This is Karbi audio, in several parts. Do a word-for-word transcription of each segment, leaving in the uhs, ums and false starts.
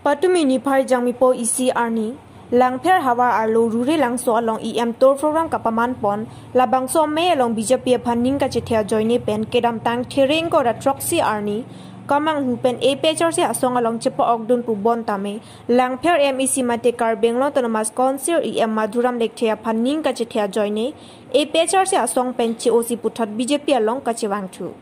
Patumi niphai Jangmipo isi arni, Langpher havar arlo Rurelangso along E M tour program kapaman pon, labangso amei along B J P aphan ning kachethe ajoine pen kedamtang Therengko ra throksi arni, Kamanghu pen A P H L C asong along chepa-okdun pu bontame, Langpher M A C mate Karbi Anglong Autonomous Council E M Madhuram Lekthe aphan ning kachethe ajoine, A P H L C asong pen che-osi puthot B J P along kachevangthu.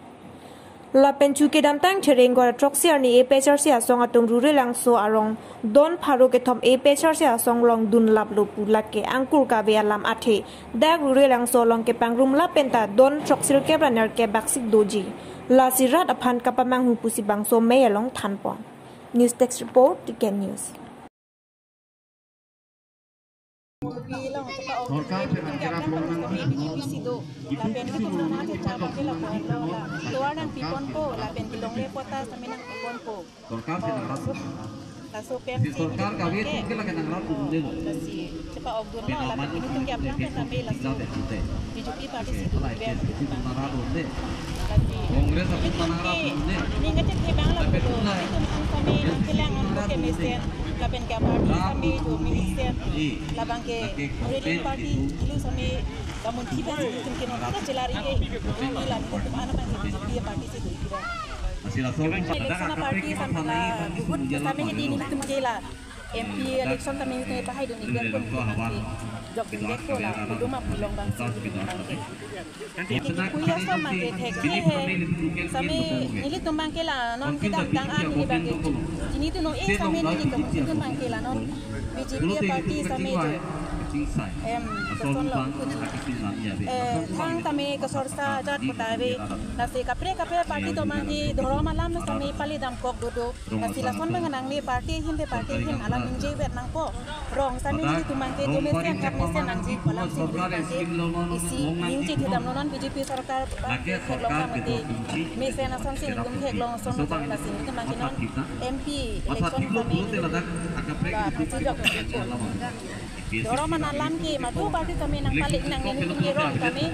Lapen chu kedamtang Therengko ra throksi arni A P H L C asong atum Rurelangso arong don pharo kethom A P H L C asong along dunlaplo pu lake angkur kave alam athe, dak Rurelangso along kepangrum lapen ta don throksi kep ra nerkep baksik doji. Lasi rat aphan kapamanghu pusi bangso amei along thanpon. News Desk Report, T K News. Sorkar pen nangkerap long nang B J P si do. Lapen itum nang nang chechak abang ke lapu lo la. Tovar nangpiponpo, lapen kelongle patta sitame nangpiponpo. Sorkar pen nang rap. Laso pen si sorkar kave ke lake nang rap dun delo. Lasi chepa-okdun lo, lapen itum ke aplang pen sitame laso B J P party si do pen. Congress atum nang rap dun de. Ning kachethe abang lapu lo. Itum ang sitame nangkelang ang ke mesen. Lapen ke party sitame do mesen. Labang ke ruling party ilu sitame kamunthi abang itum ke nonta chelar ike. Ilan itum ana abang ke B J P party si do ike abang. Election party sitame la vote sitame hedi nelitum ke la M P election sitame nelitum pahai dun ike pun itum ke jokdun ike la hudum apilong abang si itum abang ke. Kiki kuya so abang ke thek he he. Sitame nelitum abang ke la non kedamtang an neli abang ke chinidun non-e sitame nelitum si itum abang ke la non B J P party sitame jo. Em, kosonlo. Eh, thang sitame kasorsa jat puta ave. Lasi kaprek kaprek party atum abang ke dhorom alam sitame pali damkok dodo. Lasi lason abang nangne party ahin te party ahin alam ningjevet nangpo. Rong sitame nelitum abang ke do mesen kap mesen nangji pu alam si nelitum abang ke isi ningje kedam lo non B J P sorkar abang ke theklong abang ke mesen ason si nelitum theklong ason lo lasi nelitum abang ke non M P election sitame nelitum la pasi jok. Dhorom alam ke madu party sitame nangpalik nang nelitum ke rong sitame,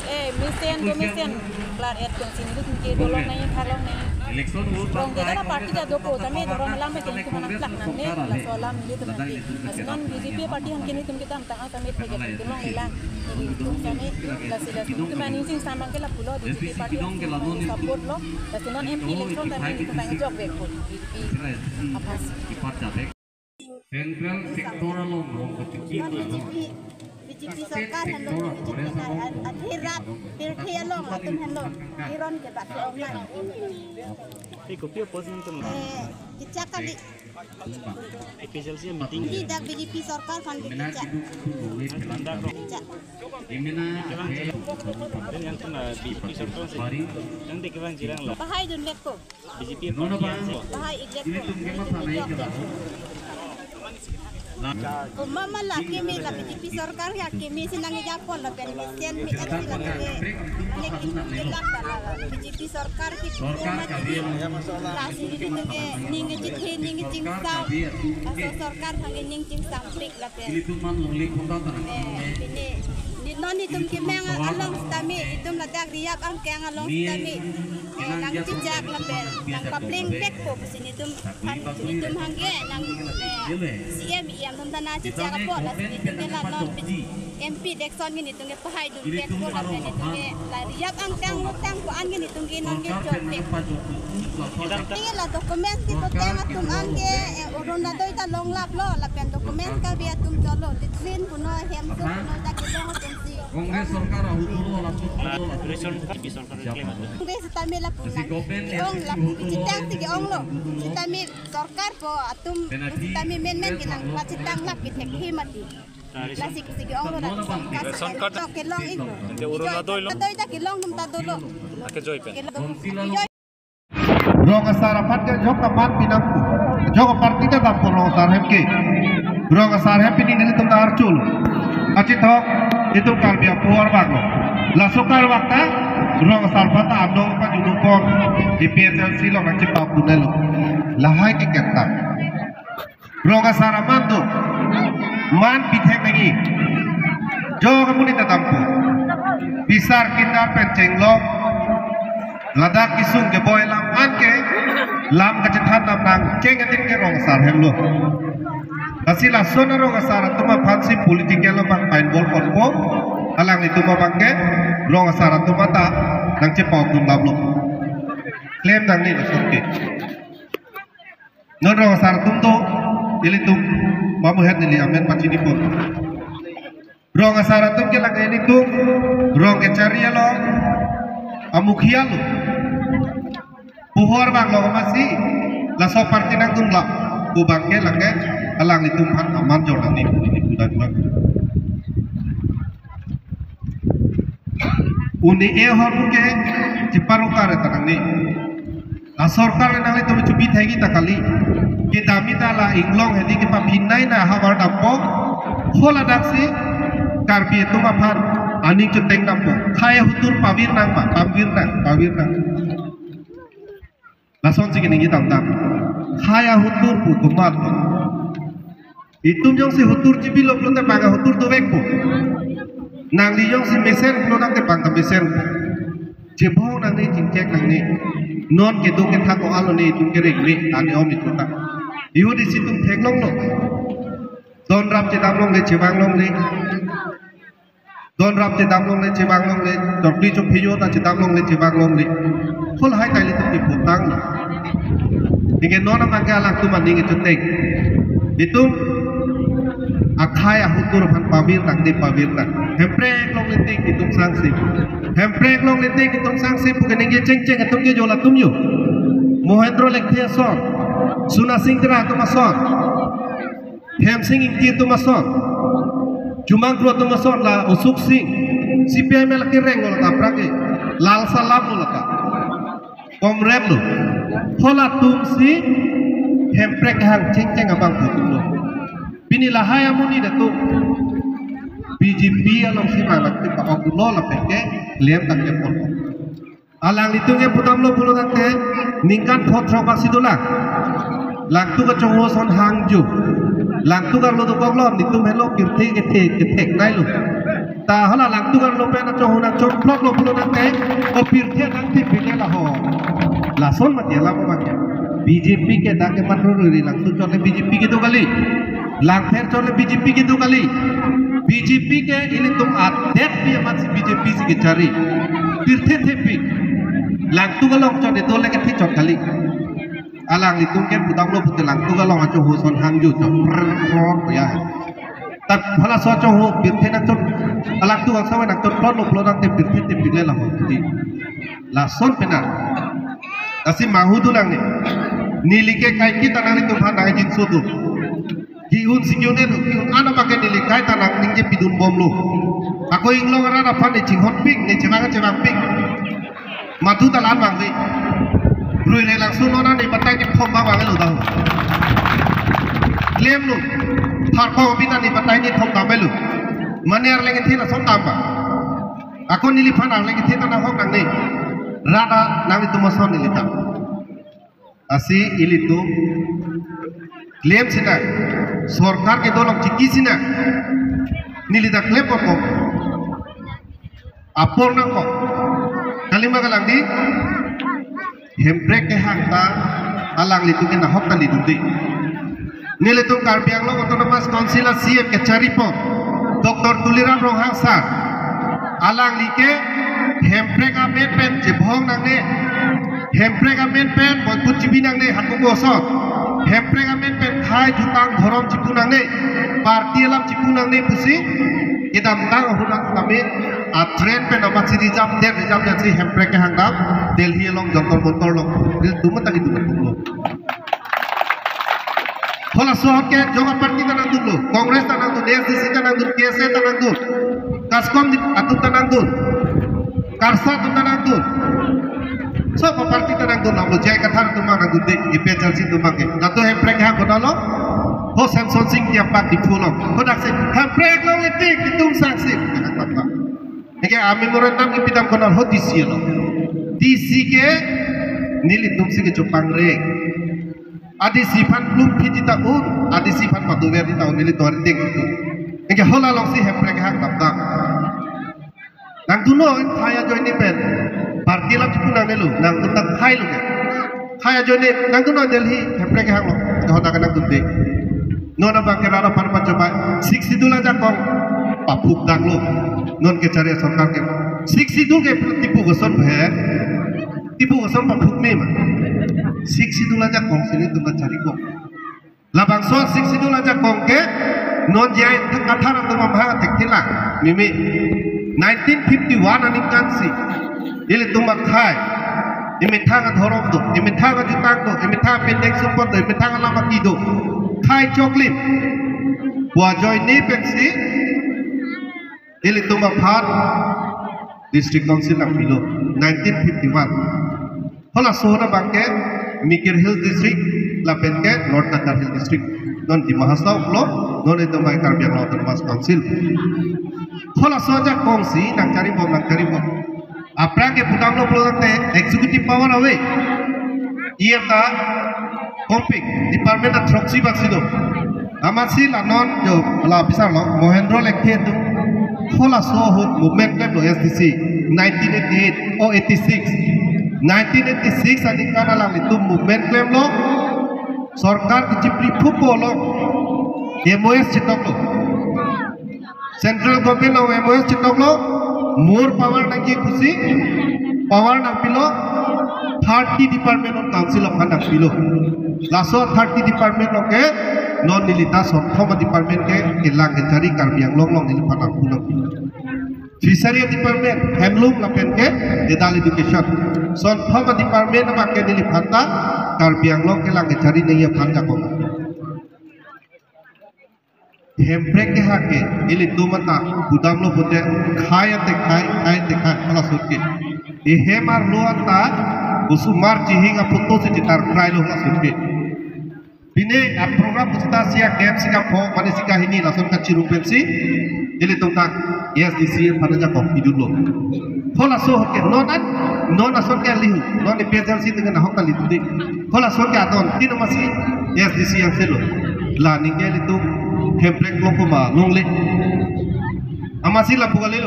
eh, mesen do mesen klar et kongsi nelitum ke dolong nai tharlong nai. Election vote rong ke dara party ta dopo sitame dhorom alam ke nelitum aphan plak nangne laso alam nelitum aphan ke. Lasi non B J P party aphan ke nelitum kedamtang sitame thek ke nelitum long ilang. Nelitum sitame lasi lasi nelitum aning sing samang ke lapulo B J P party support lo. Lasi non M P election sitame nelitum abang jokvekpo B J P aphan si. Central sector along rong kachiki B J P, B J P sorkar henlo, B J P na adhirat pirthe along atum henlo, iron ke bak ke onglan. Eh, kopi opposition atum lo? Eh, kechak kali. A P H L C meeting. Di dak B J P sorkar aphan kechak. Kechak. Yang kena B J P sorkar si. Yang di kevang jirang lo. Pahai dunvekpo. B J P party aso. Pahai ik det ko. Ko mama la keme la B J P sorkar ya keme si nang ya pon lapen mesen me et si la keme. Mane ki kelak ta la B J P sorkar ki keme mati. Lasi nelitum ke ning chethe ning chingsam. Aso sorkar aphan ke ning chingsampik lapen. Ilitum man longle kota ta. Eh, ini, ni non itum kemang along sitame, itum ladak Rihap angkang along sitame. Eh, nangchechak lapen nangpaplengvekpo pusi nelitum aphan, itum aphan ke nang, eh, C M E M atum ta nangchechakpo lasi nelitum ke la non M P election ke nelitum ke pahai dunvekpo lapen nelitum ke la Rihap angkang tang ko-an ke nelitum ke non ke jokvek. Neli la document ke koteng atum an ke, eh, Orunodoi ta longlaplo, lapen document kave atum jolo, latrine puno, hemso puno, ta kelong atum si. Congress sorkar ahut dolo latum. Ration B J P sorkar claim. Congress sitame lapu nang ke-ong lapu kachethang si ke-onglo. Sitame sorkar po atum sitame menmen ke nangpachethang lap kethek he mati. Lasi kisi ke-onglo na ration card. Ration card. Kelong iklo. Ante Orunodoi lo. Orunodoi ta kelong atum ta dolo. Ake joi pen. Kelong. Rong asar aphan ke jok kaman pinang pu. Jok party ta dampo rong asar hem ke. Rong asar hem pini nelitum ta archul. Kachethok itum Karbi apo arvak lo. Laso karvak ta rong asar aphan ta amdong pajulu pon. A P H L C along nangchepa punelo. Lahai ke ketta. Rong asar aman do. Man pithek nangji. Jok amonit ta dampo. Bisar kindar pen chenglok. Ladak kesung keboi alam anke lam kachethan dam nangkeng adim ke rong asar helo. Lasi lason arong asar atum aphansi political abang pain bol ponpo. Alanglitum abang ke rong asar atum ata nangchepau atum damlo. Klem nangne lason ke. Non rong asar atum do, ilitum mamuhet neli amen pachini pon. Rong asar atum ke lake ilitum rong kechari along amukhiya lo. Puhor bang lo masi, laso party nangdun la. Pu abang ke lake alanglitum aphan aman jor nangne pu neli pu dagwa. Uni e hor ke cheparokar ta nangne. Asorkar le nanglitum chubi thegi ta kali. Kedamji ta la inglong hedi kepaphinai na havar dampo. Hala daksi Karbi atum aphan aning chuteng dampo. Khei ahutur pavir nang ma, pavir nang, pavir nang. Lasonsi keningje damdam. Khei ahutur pu komat. Itum jongsi hutur chibilo pulote bang ahutur dovekpo. Nangli jongsi mesen pulo nangte bang kamesen. Chebong nangne, chingchek nangne. Non kedo kethak ko-an lone itum kereng ne, ani om itum ta. Ihudi si itum theklonglo. Don rap chedam longle, chevang longle. Don rap chedam longle, chevang longle. Chokri chophiyo ta chedam longle, chevang longle. Hala hai ta ilitum keputang lo. Anke non abang ke alangtum aning chuteng. Itum akhei ahutur aphan pavir nang de, pavir nang. Hemprek longle tik itum sangsi. Hemprek longle tik itum sangsi pu keningje chengcheng atum ke jo latum jo. Mohendro Lekthe ason. Suna Sing Terang atum ason. Hemsing Ingti atum ason. Chumang Kro atum ason, la Usuk Sing. C P I M lake reng lo ta prake. Lal Salam lo lata. Comrade lo. Halatumsi Hemprek kehang chengcheng abang putum lo. Pini lahai amonit atum B J P alongsi bang lake pa-ok lo lapen ke klem tangke pon. Alanglitum ke pudamlo pulo tangte ningkan pho throk asi dolang. Langtuk kachongho ason hangjo. Langtuk arlo dokoklo, netum helo pirthe kethe kethek nailo. Ta hala langtuk arlo pen kachongho nangchongploklo pulo tangte, o pirthe nangtipile laho. Lason mati alam abang ya. B J P ke dak ke matro ruri, Langtuk chot le B J P kedo kali. Langpher chot le B J P kedo kali. B J P ke ilitum adet pi amatsi B J P si kechari. Pirthe thepik. Langtuk along chot, itum le kethe chot kali. Alanglitum ke pudamlo pute Langtuk along kachongho ason hangjo chot. Prrr, prrr, ya. Ta halaso kachongho pirthe nangchot. Alangtuk ason nangchotploklo pulo tangte pirthe thepikle laho. Lason pena. Lasi mahu dolang ne. Neli ke kaike ta nanglitum aphan nangchinso do. Ki-un si ki-un-e do, ki-un-an abang ke neli kaita nangningje pidun bomlo. Ako inglong arat aphan ne chinghonpik, ne chevang chevangpik. Madu ta la-an vangve. Rui re langsun non an ne batai ne thom ba vanglo dahu. Klemlo. Tharkong abita ne batai ne thom damlo. Mane arleng kethe lason dam ba. Ako neliphan arleng kethe ta nanghok nangne. Rada nanglitum ason neli ta. Lasi ilitum klem sinang, sorkar kedo along chiki sinang, neli ta klem kok kok. Apor nangkok. Kalima kalang di, Hemprek kehang ta alanglitum ke nahok ta lidunde. Nelitum Karbi Anglong Autonomous Council a C M kechari pon, Doctor Tuliram Ronghang sir. Alangli ke Hemprek amen pen chebong nangne, Hemprek amen pen boikut chibi nangne, haku boson. Hemprek amen pen khei jutang dhorom chipu nangne, party alam chipu nangne pusi kedamtang ahut tame a train pen amatsi reserve det, reserve det si Hemprek kehang dam Delhi along Jantar Mantar along. Nelitum ta kedun lo. Halaso ahut ke jong aparty ta nangdunlo, Congress ta nangdun, A S D C ta nangdun, K S A ta nangdun, KASCOM di atum ta nangdun, KARSA atum ta nangdun. Sob aparty ta nangdun, nanglo J I Kathar atum nangdunde, A P H L C atum ke. Latum Hemprek kehang kodak lo, ho Semson Sing Ingti apak Diphu along. Kodak si Hemprek longle tik itum sangsi. Anke a memorandum kipi dam kodak ho D C along. D C ke nelitum si kechopangreng. A D C aphan plum phit ta un, A D C aphan padover ta un, neli dor ding itu. Anke hala alongsi Hemprek kehang damdam. Nangdunlo, thaya join ni pen. Party alam chipu nangnelo, nangtum ta khei lo ke. Khei ajoine nangtum non Delhi, Hemprek kehang lo, kahota ke nangtum de. Non abang ke rara par pachomai, Sixth Schedule ajakong paphuk dang lo. Non kechari sorkar ke. Sixth Schedule ke tipu koson he, tipu koson paphuk me ma. Sixth Schedule ajakong si nelitum ta charikong. Labangso Sixth Schedule ajakong ke non J I Kathar atum amahang athek thela mimi nineteen fifty-one aningkan si ilitum akhei, imethang adhorom do, imethang ajutang do, imethang apindeng sumpot do, imethang alam aki do, khei choklim pu ajoine pensi ilitum aphan District Council nangpilo nineteen fifty-one. Halaso ahut abang ke Mikir Hill District lapen ke North Cachar Hill District. Non Dima Hasao lo, non itum bai Karbi Anglong Autonomous Council. Halaso ajakong si nangcharibom, nangcharibom. Aphrang ke pudamlo pulo tangte executive power ave. E M ta kompik department ta throksi bak si do. Amatsi la non jo la bisar lo Mohendro Lekthe atum halaso ahut movement klemlo S D C nineteen eighty-eight o eighty-six. Nineteen eighty-six aningkan alanglitum movement klemlo, sorkar kachipri phupo lo, M O S chetoklo. Central government along M O S chetoklo, more power nangji pusi power nangpilo, thirty department along council aphan nangpilo. Laso thirty department along ke non neli ta sonthom department ke kelang kechari Karbi Anglong along neliphan nangpu nangpilo. Fishery department, handloom lapen ke adult education. Sonthom department abang ke neliphan ta Karbi Anglong kelang kechari nangji aphan jakong. Hemprek kehang ke ilitum ata pudamlo pute khei ate khei, khei ate khei, halaso ahut ke. Ehem arlo ata osomar chihing aphoto si chetar krailo halaso ahut ke. Pine aprogram pusita sia gap sika pho mane sika hini lason kachirung pensi ilitum ta S D C aphan ajakong pidunlo. Halaso ahut ke non an, non ason ke alihu, non A P H L C dengan ahok kali tuti. Halaso ahut ke adon tin amatsi S D C yang selo. La ningke ilitum Hemprek long koma longle. Amatsi lapu kalilo.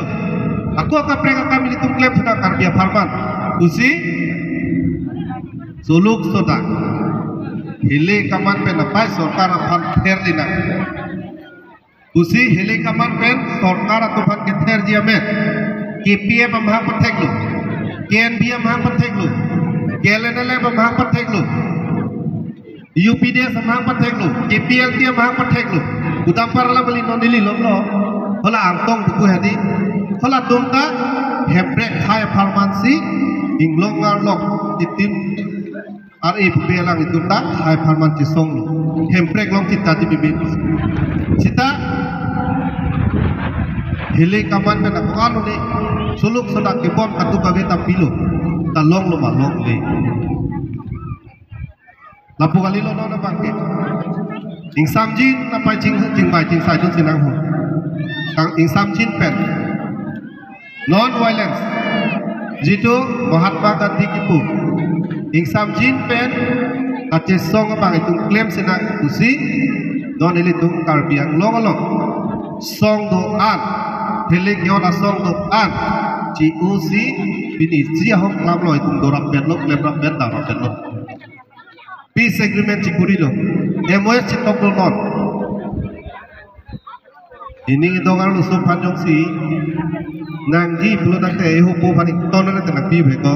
Ako kaprek akam ilitum klem sudah Karbi apharman pusi suluk sodak. Hili kaman pen apai sorkar aphan ther dina pusi hili kaman pen sorkar atum aphan ketherji amen K P F amahang patheklo, K N B amahang patheklo, K L N L F amahang patheklo, U P D S amahang patheklo, K P L T amahang patheklo. Kudam parla beli non neli lomlo. Hala angtong buku hadi. Halatum ta Hemprek khei apharman si inglong arlong itin ar e pupe alanglitum ta khei apharman chesonglo. Hemprek long kita di bibit. Sita hili kaman pen ako anu ni suluk sodak kebon katu kave ta pilo. Ta longlo ma longle. Lapu kalilo non abang ke. Ingsamjin apai ching chingbai chingsai dun sinang ho. Kang ingsamjin pen non violence jitu Mahatma Gandhi kipu. Ingsamjin pen kachesong abang itum klem sinang pusi non ilitum Karbi Anglong along song do-an, hili ke-ot asong do-an chi-o si pini isi ahok klamlo, itum dorap petlo, klemrap pet, darap petlo. Peace agreement chikurilo. M O S chitoklo non. Ining idong arloso aphan jongsi nangji pulo tangte ehopo aphan ington re te nangpi bheko.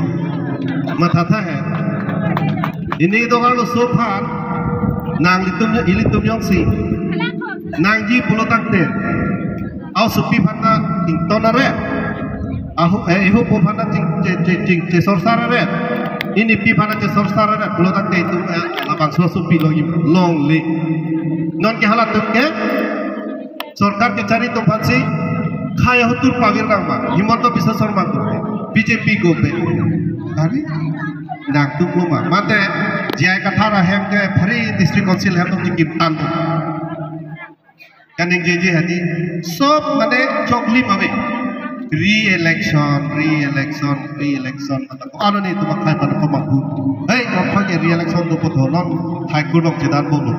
Mathatha he. Ining idong arloso aphan nanglitum ilitum jongsi nangji pulo tangte aosopi aphan ta ington re. Ahu, eh, ehopo aphan ta ching, che, che, ching, chesorsar re. Inipi aphan ta chesorsar re. Pulo tangte itum, eh, labangso asopi longji longle. Non ke halatum ke sorkar kechari atum aphansi khei ahut tur pavir nangma. Himanta Biswa Sarma atum B J P government. Hari nangtum lo ma. Mate J I Kathar ahem ke phari District Council ahem atum chikim tan atum. Kaningjeje hadi sob mane choklim ave. Re-election, re-election, re-election. Mata ko ano ni tuma khai pan ko mabu. Hei, non khai re-election do poto non khai ko dong chedan bolo.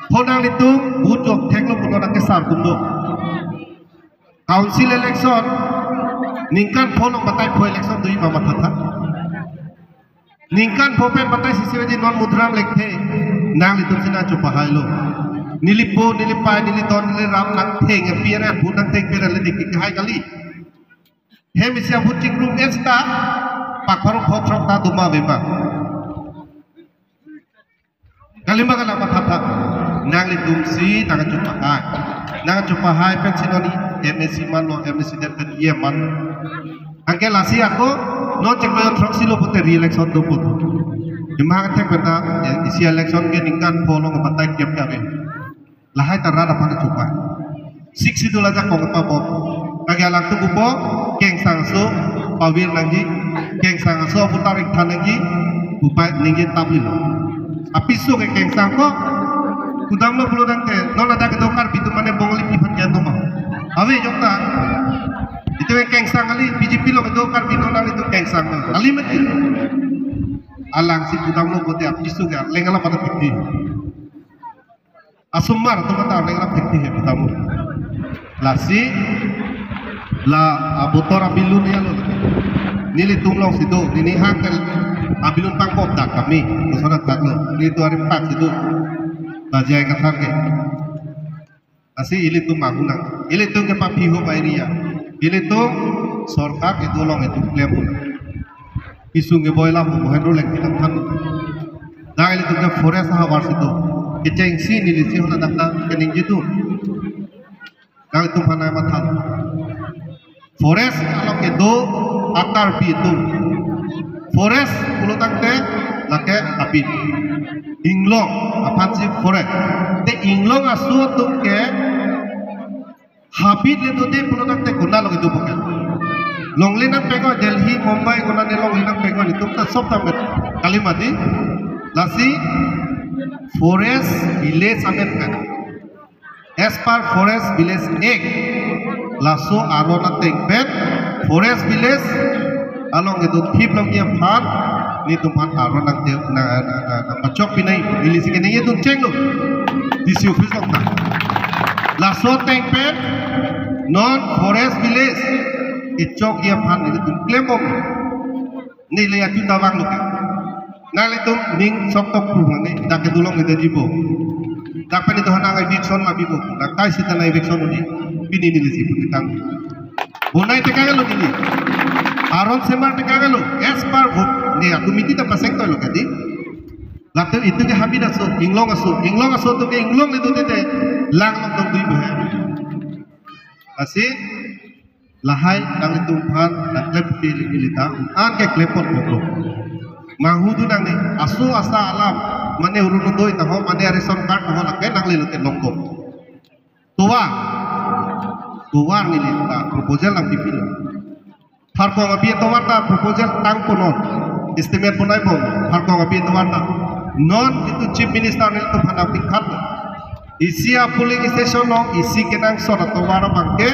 Honang litum bu jok thek lo poto nang kesar tum do. Council election Ningkan pho along batai pho election do-i ma mathatha. Ningkan pho pen batai sisi vaji non Mudaram Lekthe. Nanglitum si nangchopahailo. Neli po, neli pai, neli don, neli ram nangtheng, P R L vote nangtheng, P R L le dikdik hai kali. Hem isi avote chikrum esta, pak pharo pho throk ta doma vema. Kalima kalang mathatha. Nanglitum si nangchopahai. Nangchopahai pen si non M A C manlo, M A C det pen E M man. Anke lasi ako, non chiklo throksi lo pote re-election do pot. Emang thek pen ta, eh, isi election ke ningkan pho along batai kep kave. Lahai ta rat aphan chopai. Sixth Schedule ajakong pabom. Kage alangtum pupo, Kengsang aso pavir nangji, Kengsang aso aputar ikthan nangji, upai ningje tablilo. Apiso ke Kengsang ko, kudamlo pulo tangte, non ladak kedo Karbi atum mane Bongali pi aphan ke atum ma. Ave jokta. Itum ke Kengsang kali, B J P along kedo Karbi non nanglitum Kengsang. Kali mati. Alangsi kudamlo pote apiso ke, lengala pada piti. Asomar atum ata arleng rap thekti he puta mo. Lasi la abotor abilun ya lo. Nelitum alongsi do, neli hak tel abilun pangkop dak kami, kosonat dak lo. Nelitum arim pak si do. Bajai kathar ke. Lasi ilitum manghunang. Ilitum ke papi ho bai ria. Ilitum sorkar ke dolong itu klem hunang. Isung ke boila mo Mohendro Lengki nangthan. Dang ilitum ke forest ahavar si do. Kechengsi neli si hona dakta keningje do. Dang itum aphan matha. Forest along kedo a-Karbi atum. Forest pulo tangte lake habit. Inglong aphansi forest. Te inglong aso atum ke habit le dote pulo tangte konat along kedo bukan. Longle nangpekoi Delhi, Mumbai konat ne longle nangpekoi itum ta sob tamet. Kali mati. Lasi forest village amen kan. As per Forest Village Act, laso aron ateng pen forest village along kedo thip longji aphan nelitum aphan aron nang te-, na, na, na, na, pachok pinai, neli si keningje dun chenglo. D C office along ta. Laso ateng pen non forest village kechokji aphan nelitum klembom. Neli atu tawang lo ke. Nanglitum ning sok tok pru nang ni, dak kedolong ni daji bo. Dak pen itum hanang eviction labi bo. Dak kai sita na eviction ni. Pini neli si pun tang. Bonai tekang lo neli. Aron semar tekang lo. As per vote. Ni aku miti ta pasek to lo kadi. Latum itum ke habit aso, inglong aso, inglong aso atum ke inglong le do tete. Lang long dong dui bo he. Lasi lahai nanglitum aphan nangklem pili pili ta, an ke klem pon poklo. Manghu dunang ni, aso asa alam, mane Orunodoi ta ho, mane ration card ta ho, lake nangle lote longkok. Tovar, tovar neli ta proposal nangpipilo. Pharkong abi tovar ta proposal tang ponon, estimate ponai pon, Pharkong abi tovar ta. Non itum Chief Minister nelitum aphan nangpikhat. Isi a-polling station along, isi kenangsot atovar abangke,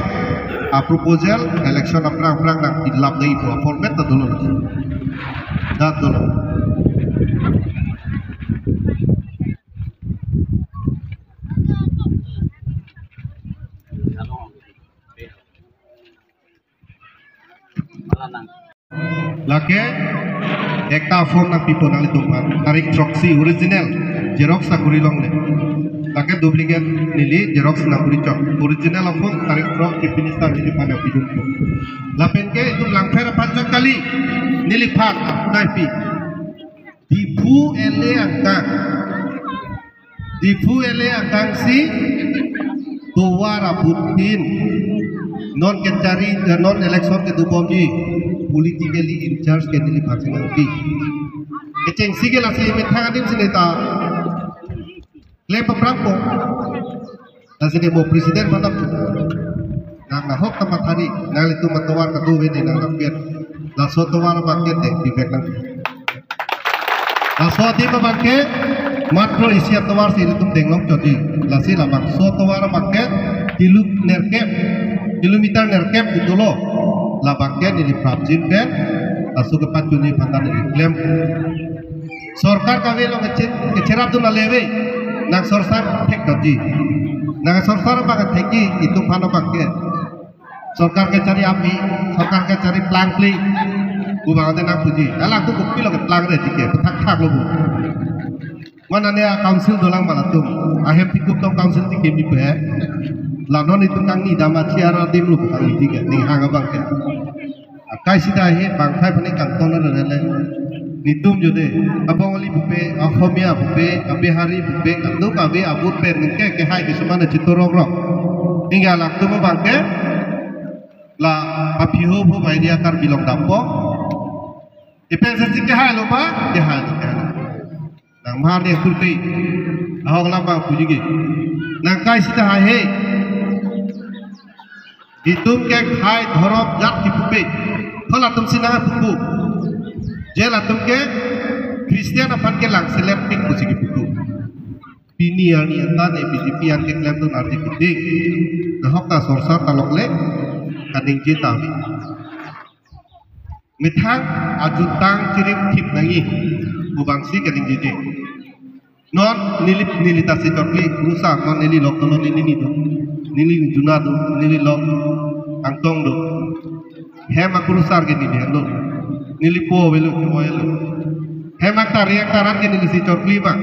a-proposal, election aphrang aphrang nangpilap dei pu, a-format ta dolo. Da dolo. Lake ekta form nangpipo nanglitum aphan, tarik throksi original, xerox nangkuri longle. Lake duplicate neli xerox nangkuri chok. Original form tarik throk Chief Minister neli aphan nangpidun po. Lapen ke itum Langpher aphan chot kali, neliphan nangpi. Diphu L A angkang. Diphu L A angkang si tovar abut tin. Non kechari, eh, non election kedobomji politically in charge ke neliphan si nangpi. Kechengsi ke lasi methang adim si neta klem paprang po. Lasi ne mo president manam tu. Nang nahok ta mathari, nanglitum atovar kadu veni nang nangpet. Laso tovar abangke deng pivek nang. Laso adim abangke matro isi atovar si ilitum denglong chotji. Lasi labangso atovar abangke kilo nerkep, kilometer nerkep dolo. Labangke neli prapjin pen, laso kepachuni aphan ta neli klem. Sorkar kave along keche-, kecherap dun aleve. Nang sorkar thek dotji. Nang sorkar abang thekji, itum aphan abangke. Sorkar kachari aphi, sorkar kachari plangpli. Pu abang ante nangpuji. Hala tu kopilo keplangre tike, pethakthak lo pu. Mane a council dolang ma latum. Ahem tikup tong council tike mi pe. La non itum kangni dam achi ara adim lo pu kangni tike. Ning hang abang ke. Akai sita he bangthai aphan kangton na rele. Netum jodi Bengali pupe, Asomiya pupe, Bihari pupe, kadokave abut pen ningke kehai kisuman chitorok rok. Ingga latum abang ke la aphi ho ho bai dia Karbi Anglong dampo. Ipen sesi kehai lo ba, kehai lo, kehai lo. Nang mar dia kurti. Ahok lama puji ke. Nang kai sita hai he. Itum ke khei dhorom jat kipupe. Halatum si nangpupu. Je latum ke Christian aphan ke lang selepik pusi kipupu. Pini arni anta ne B J P an keklem dun ardi kiting. Nahok ta sorsar ta longle. Kaningje ta. Methang ajutang chirim thip nangji. Pu abang si kaningjeje. Non neli, neli ta si chokli, kurusar, non neli lok, non neli ni do. Neli juna do, neli lok angtong do. Hem akurusar ke neli do. Neli po avelo, po avelo. Hem aktar, aktar an ke neli si chokli abang.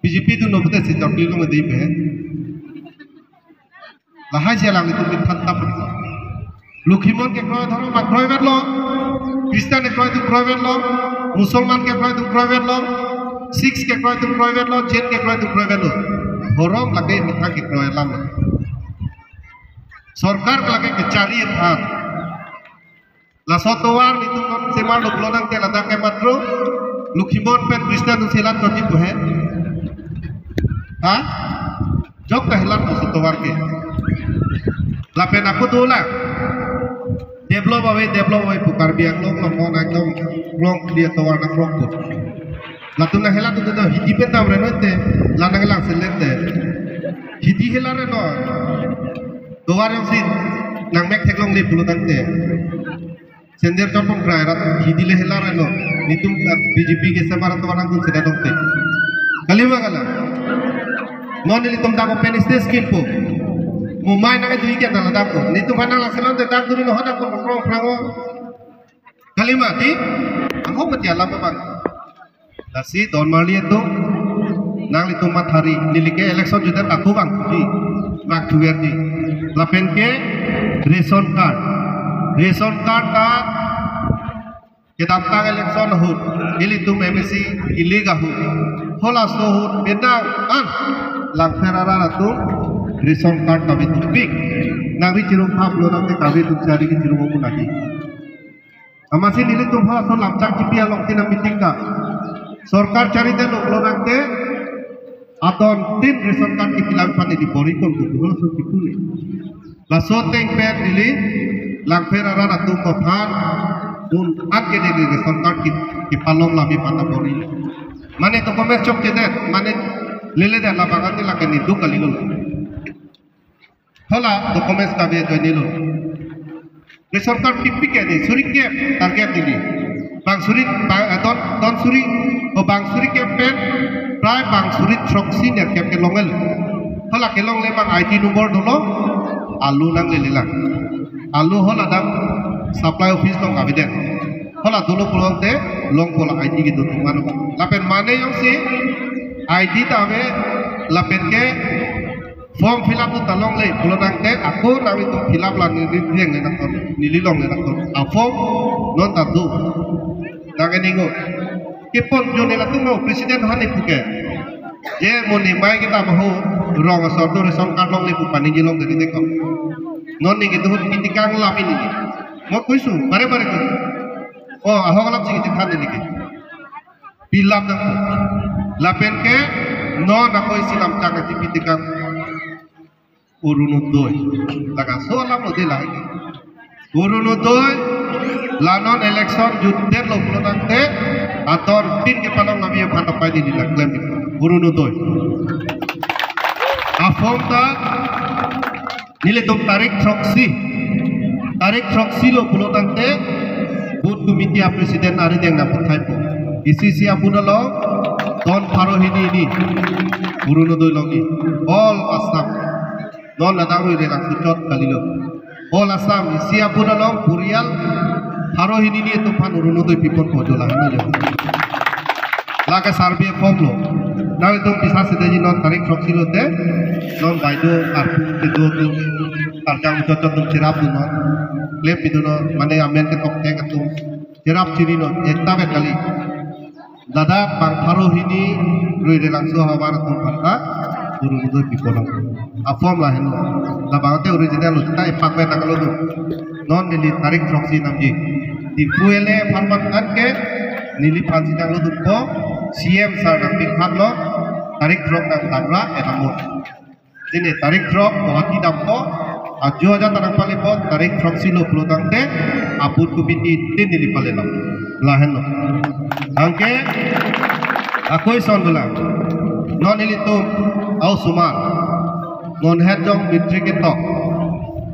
B J P tu no pute si chokli lo ngedi pe. Lahai si alanglitum mithantap. Lokhimon kekroi dhorom akroi vetlo. Christian kekroi atum kroi vetlo. Musalman kekroi atum kroi vetlo. Sikhs kekroi atum kroi vetlo. Jain kekroi atum kroi vetlo. Dhorom lake mithang kekroi alam. Sorkar lake kachari aphan. Laso tovar netum non semar lo pulo tangte ladak ke matro Lokhimon pen Christian atum selam toti pu he. Ha? Jok ta helan laso tovar ke. Lapen ako dolang. Develop ave, develop ave pu Karbi Anglong lo mon ekdom rong clear tovar na rong pu. Latum nanghelan atum do hidi pen dam reno te, la nanglang selen te. Hidi helan reno. Tovar jongsi nangmek theklongle pulo tangte. Sender chopong krai rat hidi le helan reno. Netum, eh, B J P ke semar tovar nangtum sida dongte. Kali ma kala. Non nelitum dak open stage kimpo. Mumai nang itu ikan dalam dapko. Netum hanang lang selon te dak duri no hadak ko prong prango. Kali ma ti. Ako mati alam abang. Lasi don marli atum, nanglitum mathari, neli ke election judan aku bang di, bang tuwer di. Lapen ke ration card. Ration card ta kedamtang election ahut, nelitum M A C ileg ahut. Halaso ahut bendang an Langpher arat atum ration card kave tupik. Nangri chirum phap lo nang te kave tum chari ke chirum omun lagi. Amatsi nelitum halaso lamchak kipi along tin a-meeting ka. Sorkar chari det lo pulo tangte adon tin ration card kipi lam aphan neli bor-i kon kuku halaso kipu ni. Laso ateng pen neli Langpher arat atum aphan un-an ke neli ration card ki, kipalong lami aphan ta bor-i. Mane document chokche det, mane lele det labang an neli lake niduk kali lo. Hala documents kave joinilo. Ration card pipik ke ni, suri kep target neli. Bang suri, bang, eh, don, don suri, o bang suri kep pen, prai bang suri throksi nerkep kelonglo. Hala kelongle bang I D number dolo, alu nanglele lang. Alu hala dak supply office along kave det. Hala dolo pulote, longpo la I D kedo tu mano. Lapen mane jongsi, I D ta ave, lapen ke, form fill up tu ta longle, pulo tangte, ako nangtum fill up la neli longle nangkon, neli longle nangkon. A form non ta do. Nang eningo. Kepon jo neli latum lo, president aphan neli puke. Je mo ni mai kita mahu, rong asor tu ration card longle pu pani je long dari teko. Non neli kedo hut kitikang lami neli. Mo kuisu, bare bare kuisu. Oh, ahok alam sing kitikang neli ke. Fill up nang. Lapen ke, non ako isi lamchak aji pitikang Orunodoi. Laga so alam lo de lahai ke. Orunodoi, la non election jutdet lo pulo tangte, adon tin kepalong lami aphan ta pai neli la klem. Orunodoi. A form ta, nelitum tarik throksi. Tarik throksi lo pulo tangte, booth committee a-president ari deng nangpathaipo. Isi isi a-booth along, don pharo hini hini. Orunodoi longji. All Assam. Non ladak rui re lang suchot kalilo. All Assam, isi abun along porial pharo hini ni atum aphan Orunodoi piponpo jo lahenlo jo. Lake survey form lo. Nanglitum pisa sede ji non tarik throksi lote. Non baideo arpu kedo atum, arjang muchot atum cherap dun non. Klem pidun non, mane amen ketok thek atum cherap chiri non. Ekta vet kali. Ladak bang pharo hini Ruirelangso ahavar atum aphan ta Orunodoi piponpo. A-form lahenlo. Labang te original lo, ta epak pen nanglo dun. Non neli tarik throksi namji. Diphu L A aphan man an ke neliphan si nanglo dunpo, C M sir nangpik phan lo, tarik throk nangdamra enamot. Jine tarik throk Guwahati dampo, ajo aja ta nangpalepo, tarik throksi lo pulo tangte, aput kubiti tin neli pale lo. Lahenlo. Anke, ako ison dolang. Non nelitum, a-osomar. Non het jong matric ketok.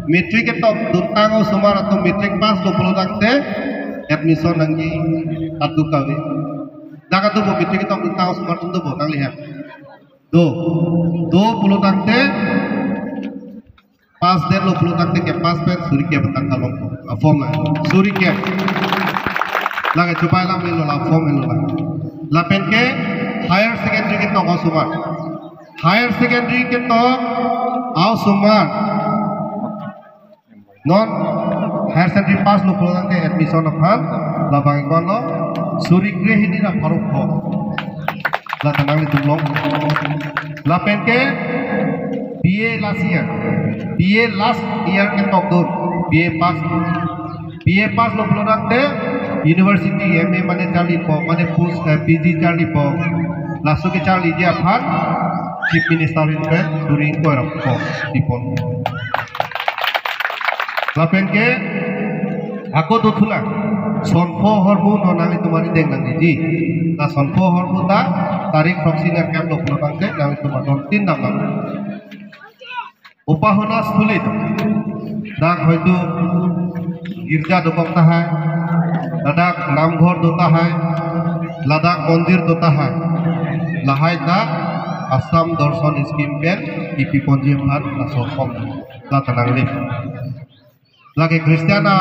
Matric ketok, duntang a-osomar atum matric pass lo pulo tangte, admission nangji kadokave. Dak atum bo matric ketok duntang a-osomar atum dobo, nangli hem. Do. Do pulo tangte, pass detlo pulo tangte ke pass pen suri ke batang kalong. A-form la. Suri ke. Lake chubai lam ilo la form ilo la. Lapen ke higher secondary ketok a-osomar. Higher secondary ketok a-osomar. Non higher secondary pass lo pulo tangte admission aphan labang ikon lo suri kre hini ra pharo pho. La ta nanglitum long. Lapen ke B A last year. B A last year ketok dun. B A pass. B A pass lo pulo tangte university M A mane charlipo, mane post, eh, P G charlipo. Laso kecharliji aphan Chief Minister ahin pen suri ingkoi ra pho pipon. Lapen ke ako dothulang. Sonpho ahormu non nanglitum arideng nangji. La sonpho ahormu ta tarik throksi nerkep lo pulo tangte nanglitum adon tin dam nang. Upasana stholi do. Dak hoitu girja dokok tahai, ladak namghor do tahai, ladak mondir do tahai. Lahai ta Assam Darshan Scheme pen kipi ponji aphan laso form la ta nangle. Lake Christian a,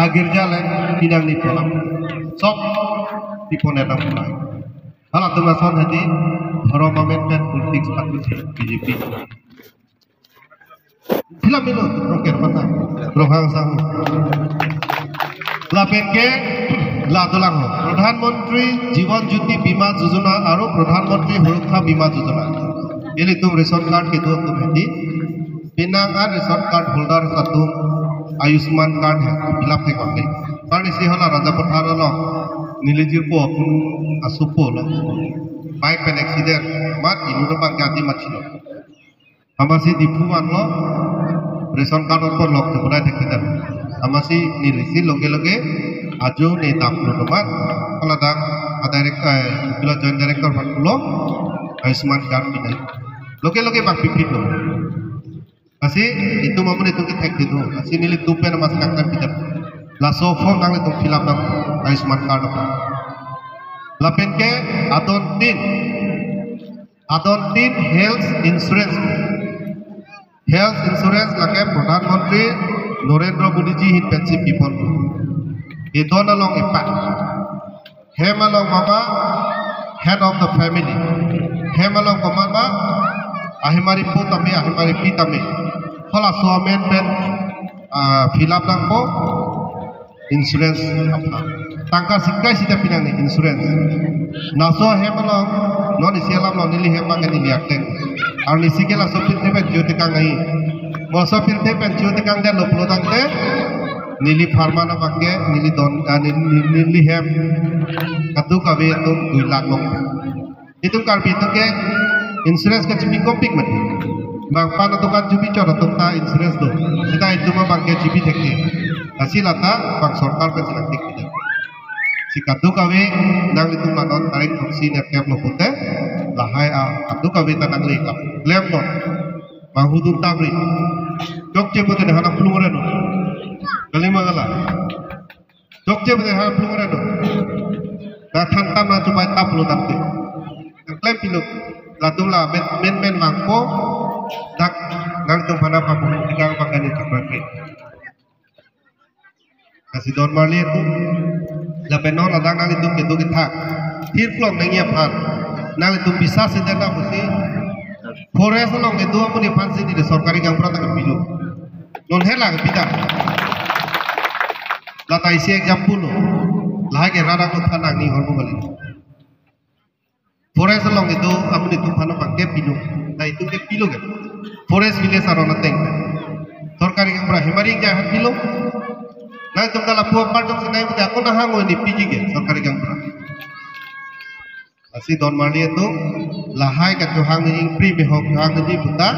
agirja le pinang ni polam. Sok pipon etam pulai. Halatum ason hadi dhorom amen pen politics patut B J P. Film ilo tu proker mata. Rohang sang. Lapen ke la dolang ho. Pradhan Mantri Jeevan Jyoti Bima Yojana aru Pradhan Mantri Suraksha Bima Yojana. Ilitum ration card kedo atum hadi. Penang an ration card holder atum Ayushman card he, fill up thek bang ke. Karna isi hala Rajapathar along neli jirpo atum asopo lo. Bike pen accident, mat inut abang ke adi mat chilo. Amatsi Diphu vanlo, ration card on ponlok tu pura thek thek. Amatsi neli si loge loge ajo ne dam lo teman. Kalau dak a direct, eh, bila joint director van pulo, Ayushman card pinai. Loge loge bak pipit lo. Lasi itum amonit itum kethek dinu. Lasi nelitum pen amatsi nangkan pidap. Laso form nanglitum fill up nang Ayushman card aphan. Lapen ke adon tin. Adon tin health insurance. Health insurance lake Pradhan Mantri Narendra Modi ji ahin pensi pipon. Edon along epak. Hem along mama, head of the family. Hem along komat ma, ahemari po tame, ahemari pi tame. Halaso amen pen, ah, fill up nangpo, insurance aphan. Tangka singkai sita pinang ni insurance. Laso hem along, non isi alam along neli hem abang ke neli akteng. Arnisi ke laso pirthe pen jute kang ai. Laso pirthe pen jute kang dan lo pulo tangte, neli pharma na abang ke, neli don, ah, neli, neli, neli hem. Kadokave atum dui lakh long. Itum Karbi atum ke insurance ke chipi kopik mati. Bang pan atum kan chipi chot atum ta insurance do. Sita itum abang ke chipi thekthe. Lasi lata bang sorkar pen si nangtik kita. Si kadokave nanglitum la non tarik throksi nerkep lo pute. Lahai a kadokave ta nangle kap. Klem non. Bang hudun tamri. Chokche pute ne hana plung reno. Kalima kala. Chokche pute hana plung reno. Na than tam na chubai tap lo tangte. Klem pilo. Latum la men, men, men vangpo. Dak nangtum hana pabu tikang pakani chakra ke. Lasi don marli atum, lapen non ladak nanglitum kedo kethak thirklong nangji aphan nanglitum biswas si deta pusi, forest along kedo amonit aphan si neli sorkari gaonbura ta kepilo. Non hela kepita. Lata isi example lo. Lahai ke radak lo thanang ni hormu balik. Forest along kedo amonit atum aphan abang ke pilo. Na itum ke pilo ke. Forest village aron ateng. Sorkari gaonbura hemari ke ahan pilo. Na itum ke lapu apar jongsi nai puta ako nahang o ni piji ke sorkari gaonbura. Lasi don marli atum, lahai kachohang ni ingpri mehok chohang ni puta.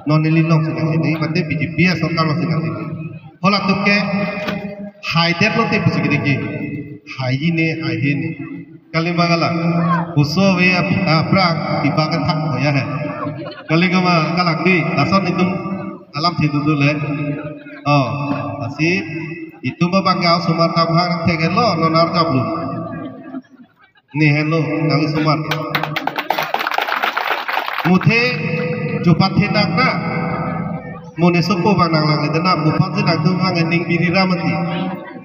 Non neli long si nang ini mate B J P asorkar long si nang ini. Halatum ke haidet lote pusi kiri ki. Haiji ne, haiji ne. Kalima kalang. Puso ave ap-, aphrang iba kethak hoya he. Kalima kalang di, lason itum alam thidu dule. Oh, lasi itum abang ke osomar tamhang thek lo, non arjap lo. Ne henlo, nang osomar. Muthe, jupat thenak na. Mo ne sopo abang nang lang le dena, mo phan si nangtum abang ning biri ra mati.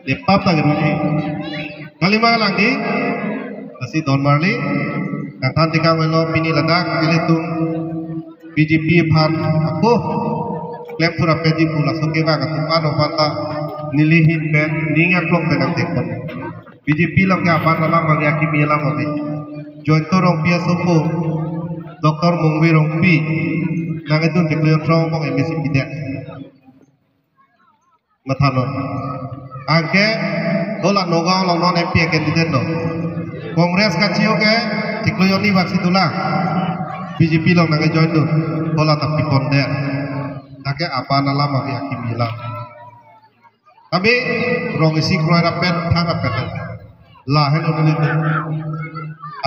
Lepap ta geruni. Kalima lang di. Lasi don marli. Nangthan tekang avelo pini ladak, ilitum B J P aphan ako klem pura peji pu laso kevang atum aphan ta neli ahin pen ning aklong pen nangtekpon. B J P along ke aban alam ave, akimi alam ave. Jointo Rongpi asopo, Doctor Mongve Rongpi, nangdun chiklo jon throk angbong M A C pidet. Mathanon. Anke, dola Nagaon along non M P a candidate lo. Congress kachio ke, chiklo jon ni bak si dolang. B J P along nangjoin dun. Dola tapi ponder. Anke aban alam ave, akimi alam. Kami rong isi kroi rapet, thang rapet. Lahen unit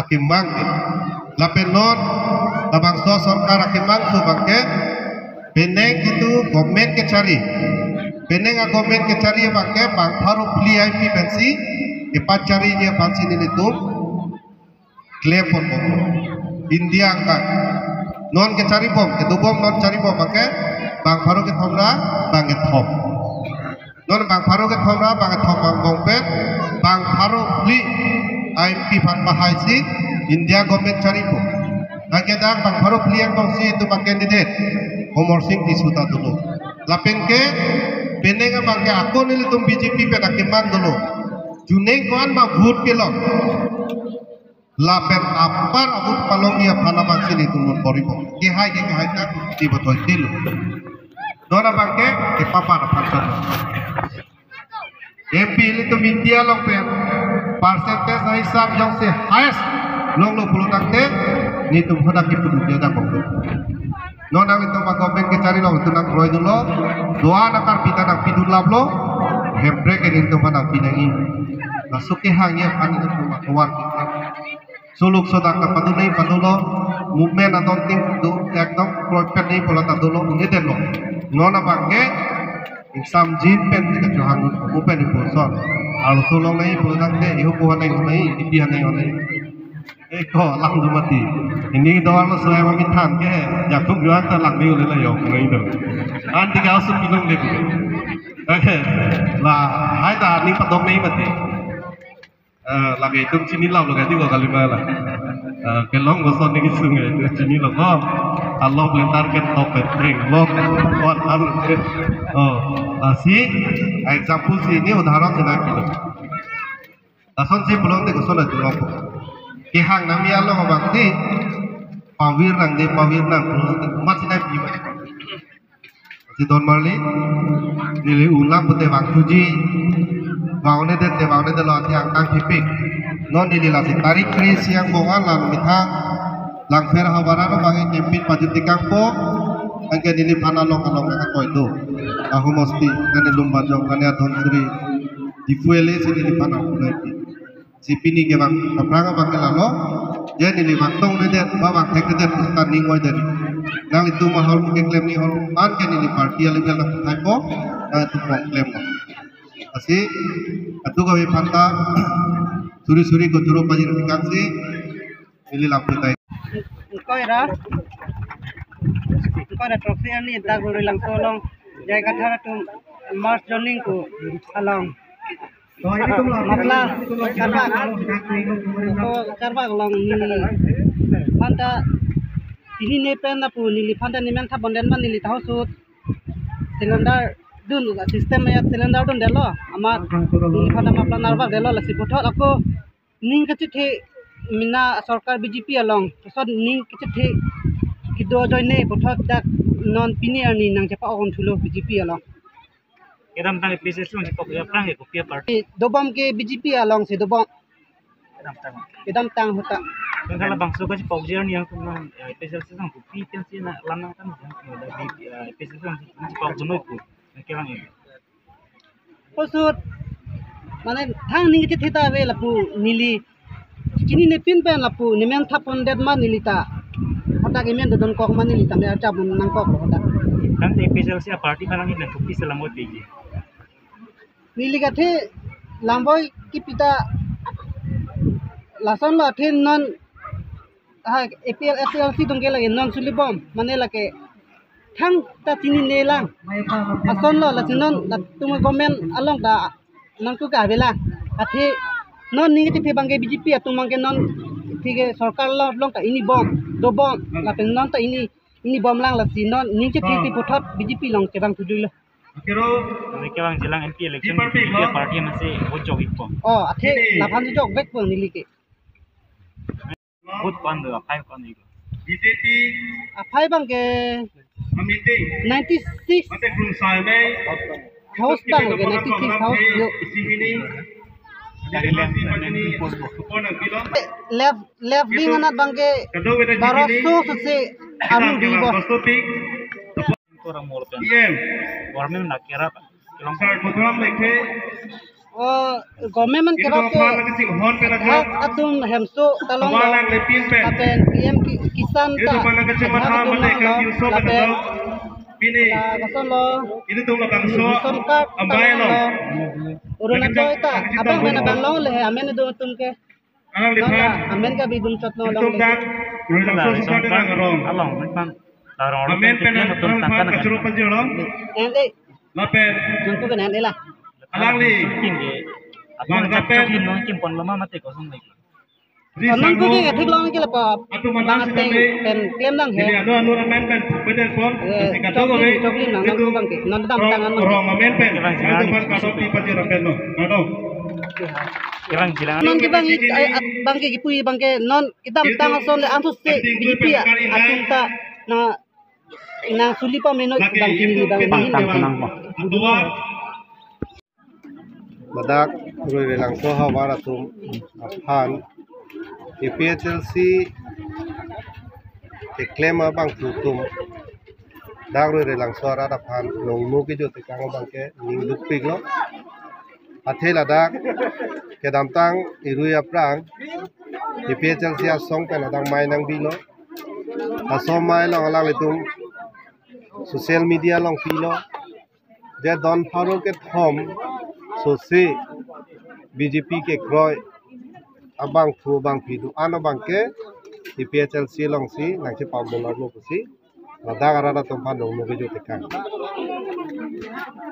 akemang ke. Lapen non, labangso sorkar akemang so abang ke, penang itu government kechari. Penang a government kechari abang ke, bang pharo phli I M P pensi, kepachariji aphan si nelitum klemponbom. India angkang. Non kecharibom, kedobom non charibom abang ke, bang pharo kethom ra, bang kethom. Non bang pharo kethom ra, bang kethom angbong pen, bang pharo phli I M P aphan pahai si, India government charibom. Anke dak bang pharo phli angbong si itum a candidate, Amarsing Tisso ta dolo. Lapen ke, penang abang ke ako nelitum B J P pen akemang dolo. Juneng ko-an ma vote kelong. Lapen apar a-vote palongji aphan abang si nelitum non poribom. Kehai ke kehai ta, di botoi tilu. Non abang ke, kepapar aphan sar. M P ilitum India along pen, percentage ahisap jongsi highest longlo pulo tangte, nelitum hadak kipuduk dia dapok. Non nanglitum a government kechari along itum nangkroi dunlo, do-an akarpi ta nangpidun laplo, Hemprek ke nelitum aphan nangpi nangji. Laso kehang ya aphan nelitum atovar kita. Suluk sodak ta padun nangji padunlo, movement adon ting do ekdom kroipet nangji pulo ta dolo, un'edetlo. Non abang ke, ingsamjin pen si kachohang pu pen ipuson. Arloso long nangji pulo tangte, iho pu haneng nangji, ipi haneng nangji. Eko, lang do mati. Ini do arloso ema mithan ke, jakuk juan ta lang miu le la yok nangji do. Anti ka asu pilong le. Oke, lahai ta ning padok nangji mati. Eh, lake itum chinilo lo kadi ko kalima la. Eh, kelong koson ni kisung ya, itum chinilo ko. Alok lentar ke top petreng lo. Kuat aru. Oh, lasi, example si ini udaharon si nangpilo. Lason si pulote koson atum lo. Kehang nangji along abang si, pavir nangji, pavir nang pulote, mat si nangpi. Si don marli, neli ulang pute vangthuji, vang-un'edet te vang-un'edetlo athe angkang thipik. Non neli lasi tarik kre-isi angbong an lang methang, Langpher havar an abang ke campaign pajut tekangpo, anke neliphan along along nangkakoi do. Ahum Hosti, kane Lumbajong, kane Adhonsiri, Diphu L A si neliphan along nangpi. Si pini ke bang, aphrang abang ke lalo, ya neli bang tong nedet, ba bang thek nedet, pusi ta ning oidet. Nanglitum ahormu keklem ni hormu, an ke neli party a level nangthaipo, nangtum bang klem lo. Lasi, atu kami aphan ta, suri suri ko juru pajir tikang si, neli lampu tai. Ingkoi ra, ingkoi ra throksi arni dak Ruri Langso along, J I Kathar atum mass joining ko along. Mapla, Karbak, ako Karbak along neli. Phanta chinine pen lapu neli phanta nemen thap pondet ma neli ta ahut cylinder dun, system ya cylinder dundetlo. Amat neli phanta mapla narbak detlo, lasi puthot ako ning kachethe mina sorkar B J P along. Lason ning kachethe kedo ajoine puthot dak non pini arni nangchepa-ok thulo B J P along. Kedamtang A P H L C along chepok aphrang ke kopi aparty? Dobom ke B J P alongsi dobom. Kedamtang. Kedamtang ahut ta. Kan halabangso kachepokji arni yang tum nang, eh, A P H L C along kopi pensi na lam nangthan, eh, A P H L C along chepok junoi pu. Kelang ini. Pusut mane thang ning kachethe ta ave lapu neli chinine pin pen lapu nemen thap pondet ma neli ta. Hadak emen dodonkok ma neli ta me archa bun nangkoklo hadak. Kan te A P H L C aparty manang ini kopi selam ot begi. Neli kathe lamboi kipi ta lasonlo athe non ha A P L, A P H L C atum ke lake non sulibom, mane lake thangta chinine lang. Lasonlo, lasi non latum government along ta nangku ka avelang. Athe non ning kachethe abangke B J P atum abangke non thike sorkar lo along ta ini bom, dobom, lapen non ta ini, ini bomlang, lasi non ning kachethe puthot B J P along chevang thujuilo. Neli kevangjilang M P election, B J P aparty amatsi vote jok-ikpo. Oh, athe laphan jokvekpo neli ke. Vote ko-an do, aphai ko-an do? B J P aphai abangke ninety-six house abangke ninety-six house yo. Left, left wing anat abangke baroso sose aru dibo. Government na kerap. Sir Muturam Lekthe. Oh, government kerap ke hak atum hemso ta longlo. Lapen P M Ki-, Kisan ta hak atum longlo. Lapen lasonlo ration card ta longlo. Arunachal ta abang mena bang longle he amen do atum ke. Alangli aphan amen kabidun chot no itum dak Ruirelangso Society nang arong. Along, memang larong amen pen atum alangphan tangkan kachoro panjirlo. Ente. Lapen jungku pen ente la. Alangli bang rapen kim no kim ponlo ma mate kosong lagi. Anong ko ke thik long ke la pa. Atum bang ateng pen klem nang he. Jadi anu anu amen pen pupede pon. Kasi kadokave choklim nang nang itum bangke. Non dam tangan rong amen pen. Atum aphan kadokave panjir apen lo. Kadok. Kevangjilang. Non kevang i, ai, at bangke kipui bangke non kedamtang ason le ansu se B J P atum ta na, na suli pameno bangke ini bangke ini. Ladak Ruirelangso ahavar atum aphan A P H L C keklem abangphu atum dak Ruirelangso arat aphan nongno kejut tekang abangke ning dukpiklo. Athe ladak kedamtang irui aphrang A P H L C asong pen ladak mei nangbilo. Laso mei along alanglitum social media along pilo. Je don pharo kethom sose B J P kekroi abangphu abangphi do-an abangke A P H L C alongsi nangchepa-ok dun arlo pusi ladak arat atum aphan nongno kejut tekang.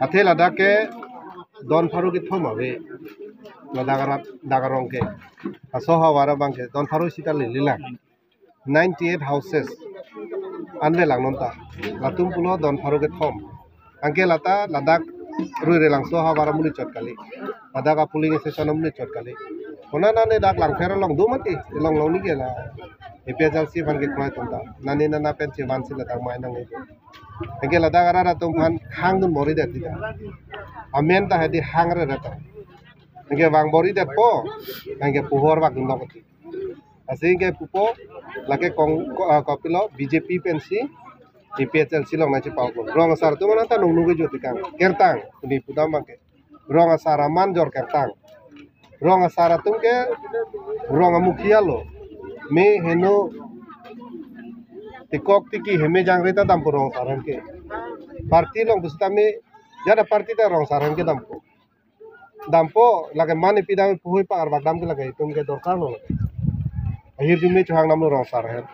Athe ladak ke don pharo kethom ave. Ladak arat dak arong ke. Laso ahavar abangke don pharo sita lelelang. Ninety-eight houses anve lang non ta. Latum pulo don pharo kethom. Anke lata ladak Ruirelangso ahavar amonit chot kali. Ladak a-polling station amonit chot kali. Konat nane dak Langpher along do mati. Along along ni ke la A P H L C aphan kekroi atum ta. Nane nana pen chevan si ladak mei nang-e. Anke ladak arat atum aphan hang dun bor-idet ta. Amen ta hedi hang re ta. Anke vang bor-idetpo. Anke puhor vak dun lo kati. Lasi ke pupo lake kong ko, ah, kopilo B J P pensi A P H L C along nangchepa-ok. Rong asar atum mana ta nongno kejut tekang. Kertang, ini pudam bangke. Rong asar aman jor kertang. Rong asar atum ke rong amukhiya lo. Me heno tikok tiki heme jangre ta dampo rong asar ahem ke. Party along pusitame jada party ta rong asar ahem ke dampo. Dampo lake mane pidam puhui pa arvak dam ke lake itum ke dorkar lo lake. Ahirjume chohang damlo rong asar ahem.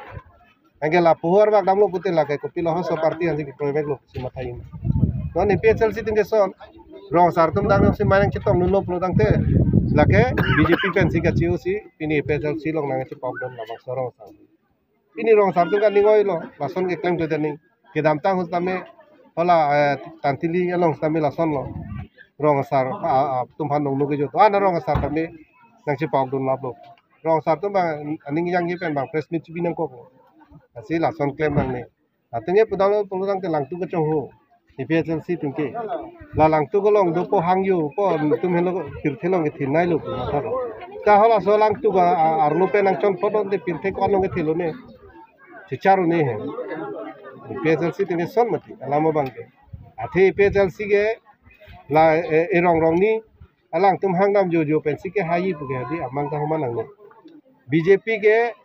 Anke la puhui arvak damlo pute lake kopilo halaso party ansi kekroi veklo si mathai. Non A P H L C atum ke son. Rong asar atum dak si mai nangchetongdunlo pulo tangte, lake B J P pensi kachi-o si pini A P H L C along nangchepokdun labangso rong asar. Pini rong asar atum kaningoi lo, lason keklemkle tani. Kedamtang ahut tame, hala, eh, Tantili along tame lasonlo. Rong asar, ah, ah, atum aphan nongno kejut. Ana rong asar tame nangchepokdunlaplo. Rong asar atum abang aning jangje pen abang press meet chibi nangkok. Lasi lason klem nangne. Atengke pudamlo pulo tangte Langtuk kachonghu. A P H L C atumke. La Langtuk along dopo hangjopo atum helo pirthe along kethenei lo. Ta halaso Langtuk a, a, arlo pen nangchonpot te pirthe ko-an along kethenei lo ne. Chichar-o ne he. A P H L C atumke son mati. Alam abangke. Athe A P H L C ke la, eh, erong rong ni alangtum hangdam jojo pensi kehai pu ke hadi amang ta human nangne. B J P ke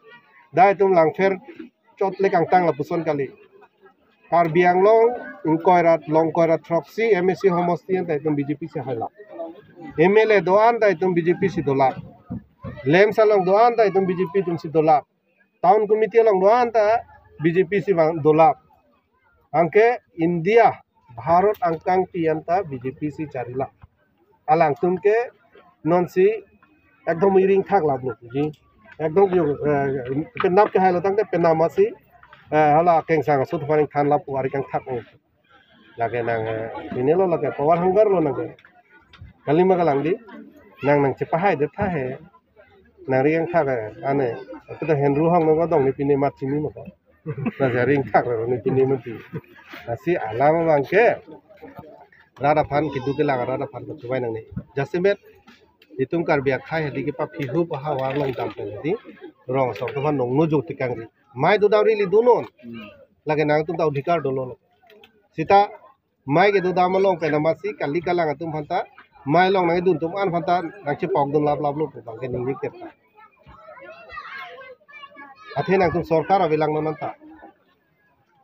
dai atum Langpher chot le kangtang lapuson kali. Karbi Anglong ingkoi rat, longkoi rat throksi M A C homosti anta itum B J P si hailak. M L A do-an ta itum B J P si dolak. LAMPS along do-an ta itum B J P atum si dolak. Town committee along do-an ta B J P si vang dolak. Anke India, Bharat angkangpi anta B J P si charilak. Alangtum ke nonsi ekdom iring thak laplo ji. Ekdom yo, eh, penap kehailo tangte penap masi, eh, hala kengsang asut paring than lapu ari kangthak lo. Lake nang, eh, pini lo lake power hunger lo nang ke. Kalima kalang di, nang nangchepahai det tha he. Nang ring thak, eh, ane. Aku ta henru hong nang adong ne pini mat chini mako. Nang ring thak lo ne pini mati. Lasi alam abangke. Rat aphan kedo kelang rat aphan kachobei nangne. Jasemet itum Karbi akhei hadi kepaphi hu pahavar along dam pen hadi rong asar atum aphan nongno jo tekang ri. Mai dodam ri li donon. Lake nangtum ta odhikar dolo. Sita mai kedodam along pen amatsi kali kalang atum aphanta mai along nangdun atum an aphanta nangchepokdun laplaplo pu abangke ningje kerta. Athe nangtum sorkar avelang non anta.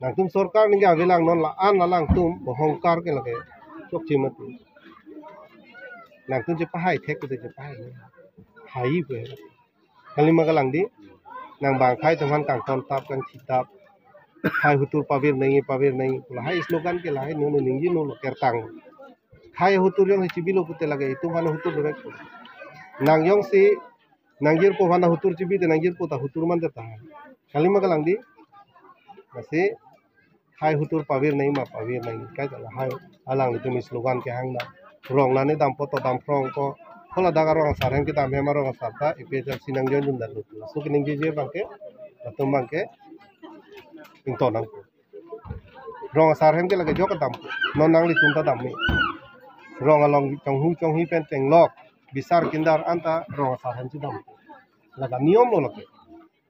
Nangtum sorkar ningje avelang non la-an alangtum bohongkar ke lake chokche mati. Nangtum chepahai thek ke chepahai. Hai pu. Kalima kalang di, nang bang akhei atum aphan kangton tap kangthi tap. Akhei ahutur pavir nangji pavir nangji. Lahai slogan ke lahai nunu ningje nunu kertang. Akhei ahutur jongsi chibilo pute lake itum aphan ahutur bebek. Nang jongsi nangjirpo aphan ahutur chibi te nangjirpo ta ahutur man te ta. Kalima kalang di. Lasi akhei ahutur pavir nangji ma pavir nangji. Kaita lahai alanglitum slogan kehang na. Rong nani dampo to dam phrong ko. Ko ladak arong asar ahem kedam ahem arong asar ta A P H L C nangjoin jun dan lutu. So keningjeje abangke, latum abangke ington nang. Rong asar ahem ke lake jok kedam. Non nanglitum ta dam ni. Rong along chonghu chonghi pen tenglok bisar kindar anta rong asar ahem si dam. Lake niyom lo lake.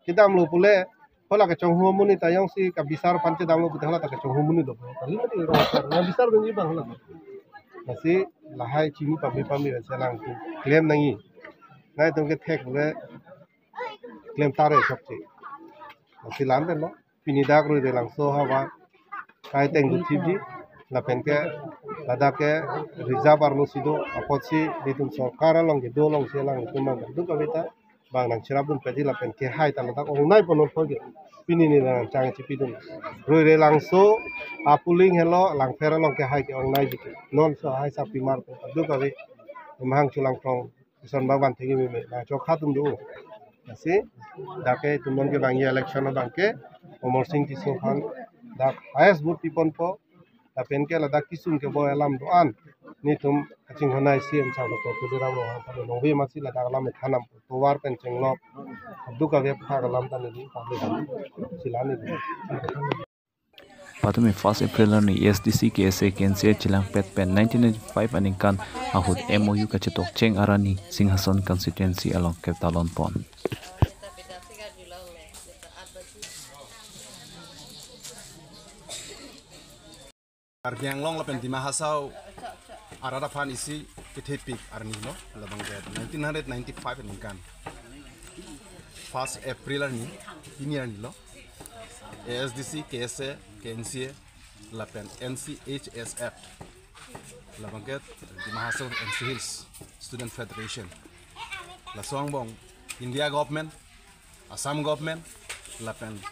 Kedamlo pule, ko lake chonghu amonit ta jongsi kabisar aphan chedamlo pute hala ta kachonghu amonit lo. Kali mati rong asar, nang bisar dunji abang hala. Lasi lahai chini pame pame lasi alangtum klem nangji. Nangtum ke thek le klem tare chokche. Lasi lam pen lo. Pini dak Roirelangso ahavar akai teng duthipji, lapen ke ladak ke reserve arlo si do, apotsi nelitum sorkar along kedo alongsi alangtum abang duk kave ta bang nangcherapdun pedi lapen kehai ta ladak ongnei ponnon phoge. Pini neli nangchang chipidun. Roirelangso a polling helo Langpher along kehai ke ongnei jike. Non so hai sapimar duk kave. Mahang chulang tong. Ison bang van thegi meme. Nangchokha atum do. Lasi dak ke itum non kevangji election abangke Amarsing Tisso aphan dak highest vote piponpo. Lapen ke ladak kesung keboi alam do-an nelitum kachinghon C M sir Doctor Tuliram Ronghang aphan nongve amatsi ladak alam ethan nam tovar pen chenglok duk kave aphak alam ta neli public si la neli. Patumi first April arni A S D C, K S A, K N C A chelangpet pen nineteen ninety-five aningkan ahut M O U kachetok cheng arani Singhason constituency along ketalonpon. Karbi Anglong lapen Dima Hasao arat aphan isi kethepik arni lo, labang ke nineteen ninety-five aningkan first April arni, pini arni lo, A S D C, K S A, K N C A, lapen N C H S F, labang ke Dima Hasao N C Hills Student Federation, laso angbong India government, Assam government, lapen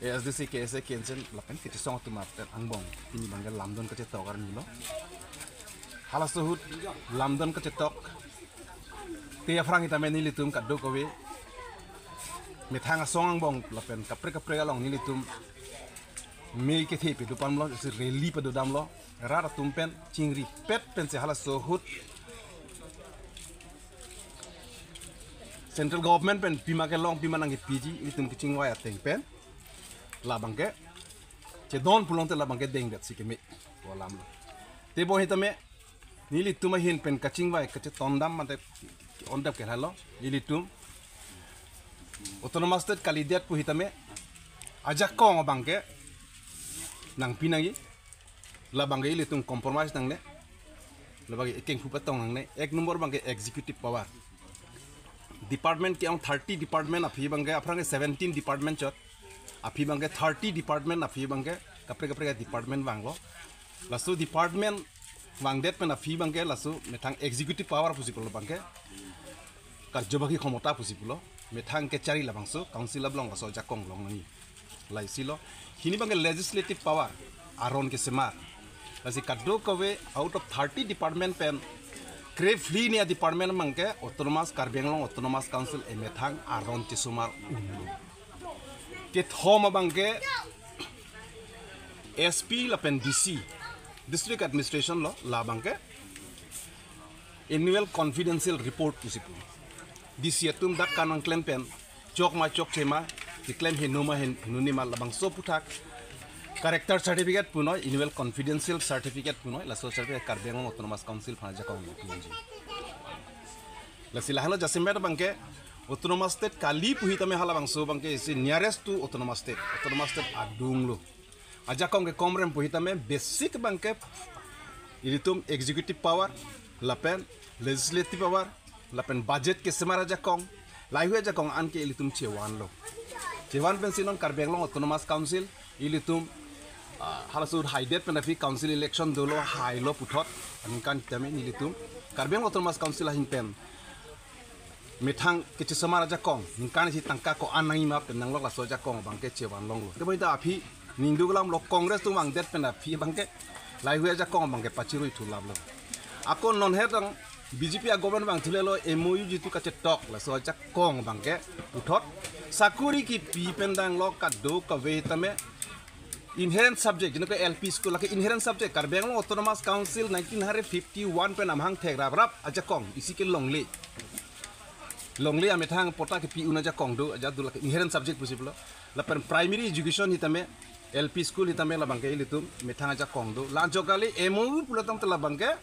A S D C, K S A, K N C A, lapen kachisong atum aphan angbong pini abangke lamdon kachetok arni lo. Halaso ahut lamdon kachetok te aphrang hitame nelitum kadokave methang asong angbong lapen kaprek kaprek along nelitum mei kethe pado damlo, isi rally pado damlo, rat atum pen chingripet pensi halaso ahut central government pen pima kelong, pima nangkepiji, ilitum kachingvai ateng pen labangke chedon pulote labangke dengdetsi keme pu alamlo. Tebon hitame nelitum ahin pen kachingvai kachetondam mate ondam ke halo, ilitum Autonomous State kalidet pu hitame ajakong abangke nangpi nangji, labangke ilitum compromise nangne, labangke ekeng phu patong nangne. Ek number abangke executive power. Department ke-ong thirty department aphi abangke, aphrang ke seventeen department chot. Aphi abangke thirty department aphi abangke, kaprek kaprek department vanglo. Laso department vangdet pen aphi abangke laso methang executive power pusi pulo abangke, karjobaki khomota pusi pulo, methang kechari labangso council ablong laso ajakong long nangji. Laisilo, hini abangke legislative power, aron kesemar. Lasi kadokave out of thirty department pen krephli ni a-department abangke Autonomous Karbi Anglong Autonomous Council emethang aron chesomar un. Kethom abangke S P lapen D C, District Administration lo, labangke annual confidential report pusi pu. D C atum dak kanang klem pen chok ma chokche ma, keklem heno ma hen-, henone ma labangso aputhak character certificate punoi, annual confidential certificate punoi, laso certificate Karbi Anglong Autonomous Council aphan ajakong lo punji. Lasi lahelo jasemet abangke Autonomous State kali pu hitame halabangso abangke isi nearest to Autonomous State, Autonomous State adung lo. Ajakong ke komrem pu hitame basic abangke ilitum executive power, lapen legislative power, lapen budget kesemar ajakong, lahaihui ajakong anke ilitum chevanlo. Chevan pensi non Karbi Anglong Autonomous Council ilitum, ah, halaso ahut haidet pen aphi council election dolo, hailo puthot, aningkan tame nelitum Karbi Anglong Autonomous Council ahin pen methang kachesomar ajakong, ningkan isi tangka ko-an nangji ma pen nanglok laso ajakong abangke chevan longlo. Tebon ta aphi ningduk alamlo, Congress atum vangdet pen aphi abangke lahaihui ajakong abangke pachirui thu laplo. Ako non hetang B J P a-government vangthu lelo, M O U jitu kachetok, laso ajakong abangke puthot sakori kipi pen danglo kadokave tame inherent subject, jeno ke L P school lake inherent subject. Karbi Anglong Autonomous Council nineteen fifty-one pen amahang thekrap rap ajakong isi ke longle. Longle amethang patta kepi un ajakong do, ajat do lake inherent subject pusi pulo. Lapen primary education hitame, L P school hitame labangke ilitum methang ajakong do. La-anchot kali M O U pulo tangte labangke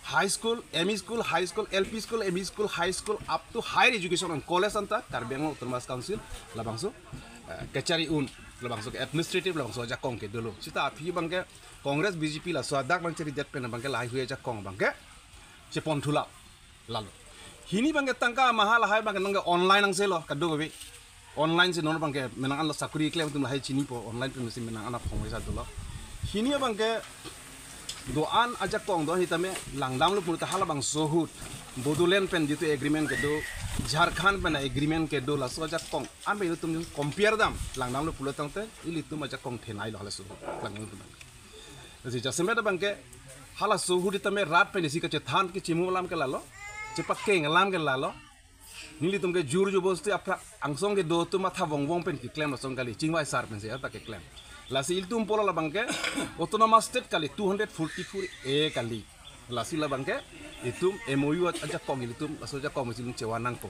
high school, M E school, high school, L P school, M E school, high school, up to higher education and college anta Karbi Anglong Autonomous Council labangso, eh, kachari un, labangso ke administrative, labangso ajakong ke dolo. Sita aphi abangke Congress B J P laso adak nangcharidet pen abangke lahaihui ajakong abangke chepon thu lap lalo. Hini abangke tangka maha lahai abangke nangke online nangselo kadokave. Online si non abangke menang anlo, sakori keklem atum lahai chinipo, online pen si menang an aphong isa dolo. Hini abangke do-an ajakong do hitame langdamlo pulote halabangso ahut Bodoland pen jitu agreement kedo, Jharkhand pen agreement kedo, laso ajakong an pen ilitum compare dam, langdamlo pulo tangte ilitum ajakong thenailo halaso ahut. Langdamlo pulo. Lasi jasemet abangke halaso ahut hitame rat pen isi kachethan kechemu alam ke lalo, chepakeng alam ke lalo. Nelitum ke jur jobosti aphrang angsong kedo atum matha vongvong pen keklem lason kali, chingvai sar pensi ata keklem. Lasi ilitum pulo labangke Autonomous State kali, two hundred forty-four A kali. Lasi labangke itum M O U ajakong ilitum, laso ajakong ilitum chevan nangpo.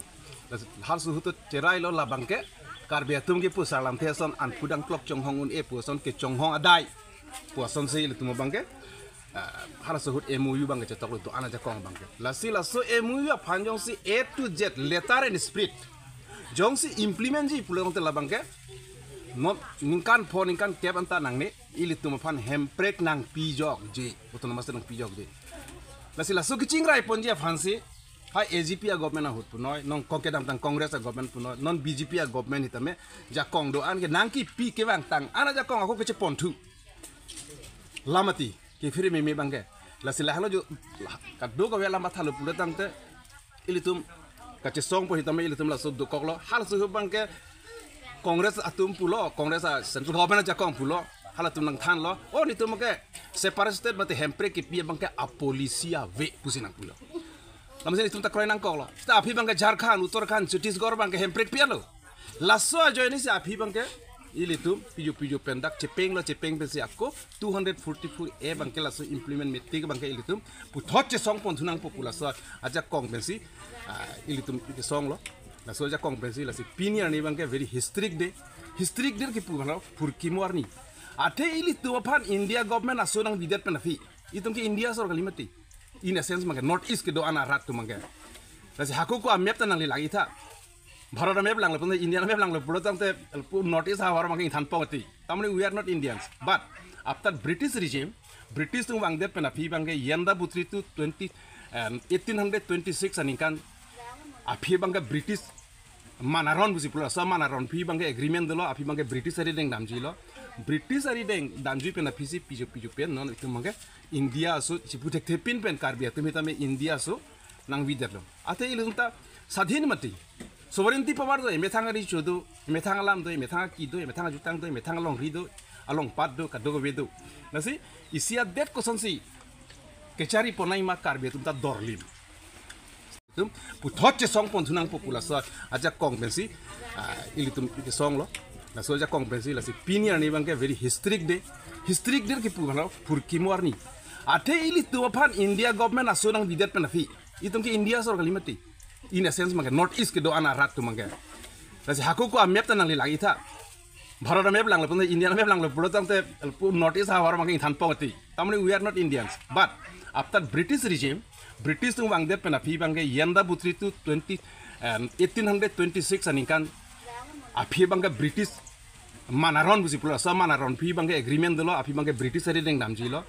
Lasi halaso ahut cherailo labangke Karbi atum ke pusar lamthe ason an pudang klok chonghong un-e pu ason kechonghong adai pu asonsi ilitum abangke, ah, halaso ahut M O U abangke chetoklo do-an ajakong abangke. Lasi laso M O U aphan jongsi A to Z, letter and spirit jongsi implement ji pulo tangte labangke non ningkan pho ningkan kep anta nangne ilitum aphan hemprek nangpijokji, Autonomous State nangpijokji. Lasi laso kachingrai ponji aphansi hai A G P a-government ahut punoi, non kong kedamtang Congress a-government punoi, non B J P a-government hitame ajakong do-an ke nangkepi kevangtang an ajakong ako kechepon thu. Lamati kephere meme abangke. Lasi lahelo jo kadokave alam athalo pulo tangte ilitum kachesongpo hitame ilitum laso dokoklo. Halaso ahut abangke Congress atum pulo, Congress a-central government ajakong pulo, Halatum nangthanlo, oh, nelitum ke separate state mate hemprek kipi abangke apolicy ave pusi nangpulo. Lamsi nelitum ta kroi nangkoklo. Ta aphi abangke Jharkhand, Uttarakhand, Chhattisgarh abangke hemprek pialo. Laso ajoine si aphi abangke ilitum piju piju pen dak chepenglo, chepeng pensi ako two hundred forty-four A abangke laso implement mete abangke ilitum puthot chesong pon thu nangpo pu laso ajakong pensi, ah, ilitum kesonglo. Laso ajakong pensi lasi pini arni abangke very historic day. Historic day kipu halo phurkimo arni. Athe ilitum aphan India government aso nangvedet pen aphi. Itum ke India aso kali mati. In a sense abangke North East kedo-an arat atum abangke. Lasi hako ko a-map ta nangli lagi tha. Bharat a-map langlo pulote, India a-map langlo pulo tangte, pu North East havar abangke ingthan pong ati. Tamani we are not Indians. But after British regime, British atum vangdet pen aphi abangke yanda butri to twenty, um, eighteen hundred twenty-six aningkan aphi abangke British Manaron pusi pulo, so Manaron aphi abangke agreement dolo, aphi abangke British arideng damjilo. British arideng damji pen aphi si piju piju pen non itum abangke India aso chipu thekthe pin pen Karbi atum hitame India aso nangvedetlo. Athe ilitum ta sadhin mati. Sovereignty power do, emethang ari cho do, emethang alam do, emethang aki do, emethang ajutang do, emethang alongri do, alongpat do, kadokave do. Lasi isi adet kosonsi kechari ponai ma Karbi atum ta dorlim. Itum puthot chesong pon thu nangpo pu laso ajakong pensi, ah, ilitum kesonglo. Laso ajakong pensi lasi pini arni abangke very historic day. Historic day kipu halo phurkimo arni. Athe ilitum aphan India government aso nangvedet pen aphi. Itum ke India aso kali mati. In a sense abangke North East kedo-an arat atum abangke. Lasi hako ko a-map ta nangli lagi tha. Bharat a-map langlo pulote, India a-map langlo pulo tangte, pu North East havar abangke ingthan pong ati. Tamani we are not Indians. But after British regime, British atum vangdet pen aphi abangke yanda butri to twenty, um, eighteen hundred twenty-six aningkan aphi abangke British Manaron pusi pulo, so Manaron aphi abangke agreement dolo, aphi abangke British arideng damjilo.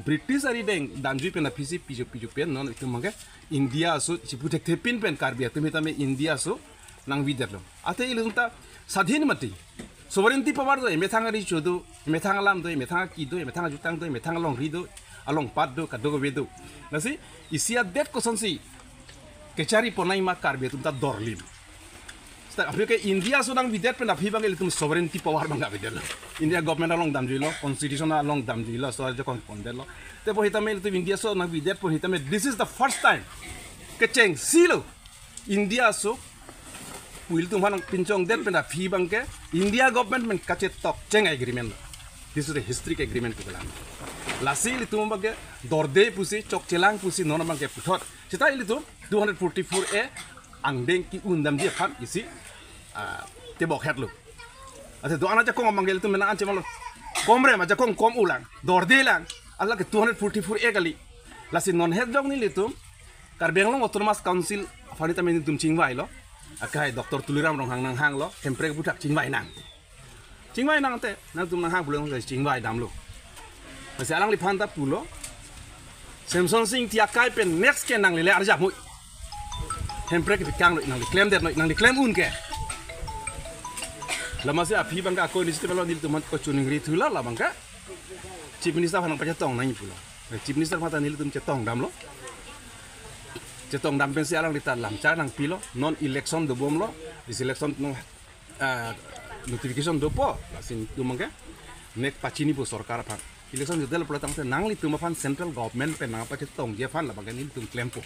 British arideng damji pen aphi si piju piju pen non itum abangke India aso chipu thekthe pin pen Karbi atum hitame India aso nangvedetlo. Athe ilitum ta sadhin mati. Sovereignty power do, emethang ari cho do, emethang alam do, emethang aki do, emethang ajutang do, emethang alongri do, alongpat do, kadokave do. Lasi isi adet kosonsi kechari ponai ma Karbi atum ta dorlim. Seta aphi ke India aso nangvedet pen aphi abangke ilitum sovereignty power abangke avedetlo. India government along damjilo, constitution along damjilo, so ajakong pondetlo. Te pu hitame ilitum India aso nangvedet pu hitame, this is the first time. Kechengsi lo. India aso pu ilitum aphan nangpinchongdet pen aphi abangke India government pen kachetok cheng agreement lo. This is a historic agreement pu kelang. Lasi ilitum abangke dorde pusi, chokchelang pusi non abangke puthot. Seta ilitum two hundred forty-four A angdeng ke-un damji aphan isi, ah, tebok hetlo. Athe do-an ajakong abangke ilitum mena anche malo. Komrem ajakong kom ulang, dorde lang. Ala ke two hundred forty-four A kali. Lasi non het jong nelitum Karbi Anglong Autonomous Council aphan tame nelitum chingvailo. Akai Doctor Tuliram Ronghang nanghanglo, hemprek aphuthak chingvai nang. Chingvai nangte, nangtum nanghang pulo, chingvai damlo. Lasi alangliphan ta pulo, Semsonsing Ingti akai pen next ke nangli le arjap hui. Hemprek kepikang noi, nangli klemdet noi, nangli klem un ke. Lamasi aphi abangke ako initiative lo, nelitum aphan ko chuningri thulo labangke Chief Minister aphan nangpachetong nangji pulo. Chief Minister aphan ta nelitum chetong damlo. Chetong dam pensi alangli ta lamchak nangpilo. Non election dobomlo. This election no, ah, notification dopo. Lasi itum abangke nek pachinipo sorkar aphan. Election jodel pulo tangte nanglitum aphan central government pen nangpachetongji aphan labangke nelitum klempo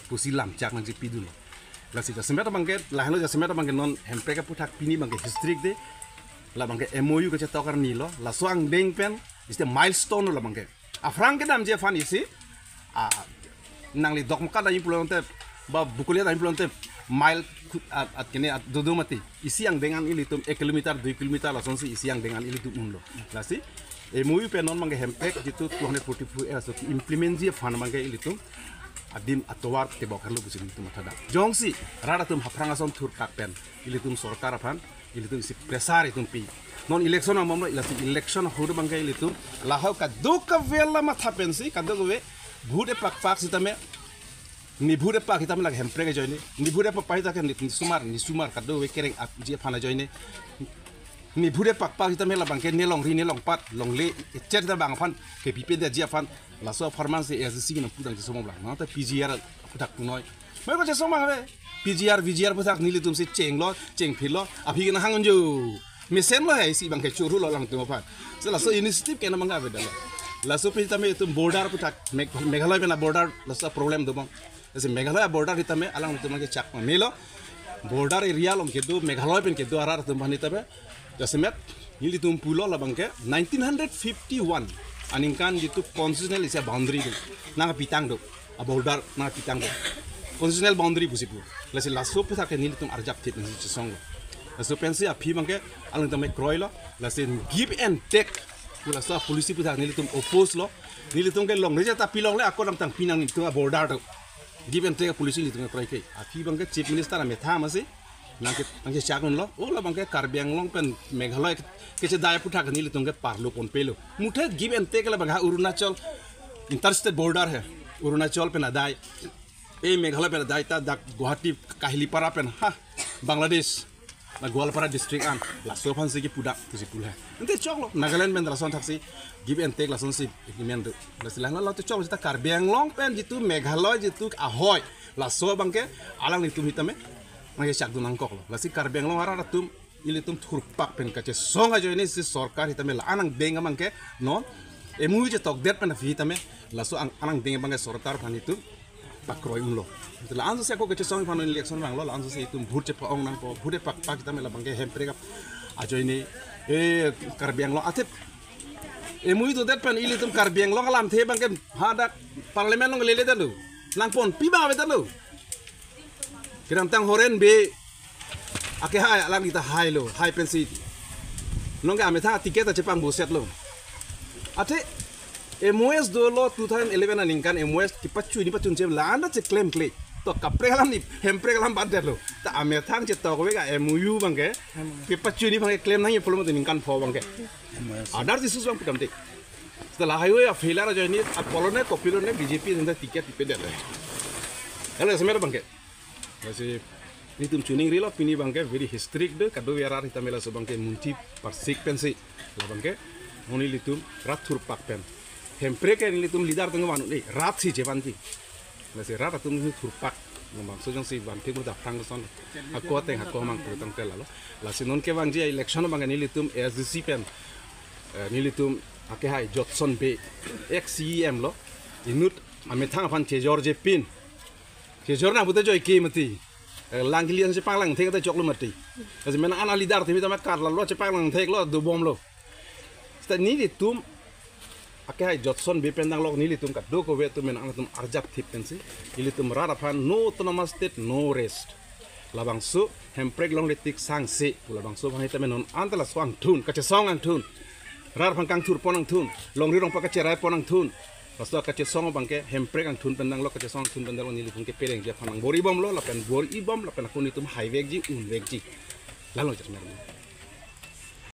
pusi lamchak nangchipidunlo. Lasi jasemet abangke, lahelo jasemet abangke non hemprek aphuthak pini abangke historic day. Labangke M O U kachetok arnilo. Laso angdeng pen isi milestone lo labangke. Aphrang kedamji aphan isi, ah, nangli Dokmoka damji pulo tangte, ba Bokolia damji pulo tangte, mile khu-, at, at kene at dodo mati. Isi angdeng an ilitum ek kilometer, dui kilometer lasonsi isi angdeng an ilitum unlo. Lasi M O U pen non abangke hemprek jitu two hundred forty-four A aso ke-implement ji aphan abangke ilitum adim atovar tebok hetlo pusi ilitum mathadam. Jongsi rat atum aphrang ason thurkak pen ilitum sorkar aphan ilitum isi pressure itum pi. Non election angbomlo, lasi election ahut abangke ilitum lahai kadokave la matha pensi, kadokave vote epakpak sitame, ne vote epak sitame lake hemprek ajoine, ne vote epakpak sitame ne, ne sumar, ne sumar, kadokave kereng apji aphan ajoine. Ne vote epakpak sitame labangke ne longri ne longpat, longle echet ta bang aphan kepipedetji aphan, laso apharman si A S D C nangpudang chesomong lang. Nangta P G R aphuthak punoi. Mai ko chesomong ave. P G R, V G R aphuthak nelitum si chenglo, chengphilo, aphi ke nanghang unjo. Mesen lo hai isi abangke churu lo alangtum aphan. So laso initiative ke-en abangke avedetlo. Laso pen tame itum border aputhak Meg-, Meghalaya pen aborder laso problem do abang. Lasi Meghalaya border sitame alangtum ke chak ma melo. Border area along kedo Meghalaya pen kedo arat atum aphan sitame. Jasemet nelitum pulo labangke nineteen hundred fifty-one aningkan jitu constitutional isi boundary do. Nangpitang do. Aborder nangpitang do. Constitutional boundary pusi pu. Lasi laso aputhak ke nelitum arjap thit nangsi chesong lo. Laso pensi aphi abangke alangtum ke kroilo. Lasi give and take pu laso policy aputhak nelitum oppose lo. Nelitum ke longri jata pilongle ako nangtang pinang nelitum aborder do. Give and take policy nelitum ke kroike. Aphi abangke Chief Minister amethang masi nangke, nangkechak unlo. O labangke Karbi Anglong pen Meghalaya ke, kechedai aputhak nelitum ke parlo ponpelo. Muthe give and take labangke Arunachal interstate border hai. Arunachal pen adai. E Meghalaya pen adai ta dak Guwahati Kahilipara pen ha Bangladesh. Na Goalpara district an. Laso aphansi kipu dak pusi pu hai. Ante choklo Nagaland pen lason thaksi give and take lasonsi agreement do. Lasi lahenlo lato choklo seta Karbi Anglong pen jitu Meghalaya jitu ahoi. Laso abangke alanglitum sitame nangkechak dun nangkoklo. Lasi Karbi Anglong arat atum ilitum thurpak pen kachesong ajoine si sorkar sitame la-an angdeng abangke non M O U chetokdet pen aphi sitame laso ang, an angdeng abangke sorkar aphan itum pakroi unlo. La-ansi ako kachesong aphan election vanglo, la-ansi itum vote chepa-ong nangpo, vote pakpak sitame labangke Hemprek ajoine, eh, Karbi Anglong athe M O U dodet pen ilitum Karbi Anglong alamthe abangke hadak parliament along lele detlo. Nangponpi abang avedetlo. Kedamtang Horen Bey akehai alang kita hailo, hai pensi. Nonke amethang ticket ta chepangbosetlo. Athe M O S dolo two thousand eleven aningkan M O S kepachini pachun che la-an ta cheklemkle. To kaprek alam ni Hemprek alam bandetlo. Ta amethang chetok ave ka M O U abangke. Kepachini abangke klem nangji pulo mati ningkan pho abangke. Adar isi abang pudamde. Setelah highway a failure ajoine apolone kopilone B J P nang ticket ipedet. Helo semer abangke. Lasi nelitum chuning rilo pini abangke very historic do kadokave arat sitame laso abangke munthi parsik pensi. Labangke non ilitum rat thurpak pen. Hemprek ke nelitum leader atum vannon, eh, rat si chevanji. Lasi rat atum thurpak. Labangso jongsi vanpik muda prang son. Ako ateng ako mang putang tel lalo. Lasi non kevangji election abangke nelitum A S D C pen. Eh, nelitum akehai Jotson Bey ex C E M lo. Inut amethang aphan chejor jepin. Chejor nang pute joike mati. Eh, lang kilian chepanglang thek ta choklo mati. Lasi mena ana leader timi tama karlalo chepanglang theklo dobomlo. Seta nelitum akehai Jotson Bey pen danglok nelitum kadokave atum mena anatum arjap thit pensi. Ilitum rat aphan no autonomous state, no rest. Labangso Hemprek longletik sangse pu labangso aphan sitame non anta laso angthun, kachesong angthun. Rat aphan kangthurpon angthun, longri rongpa kacherai pon angthun. Laso kachesong abangke Hemprek angthun pen danglok, kachesong angthun pen danglok nelitum ke pereng je aphan nangbor-ibomlo lapen bor-ibom lapen ako nelitum haivekji unvekji. Lalo chesong.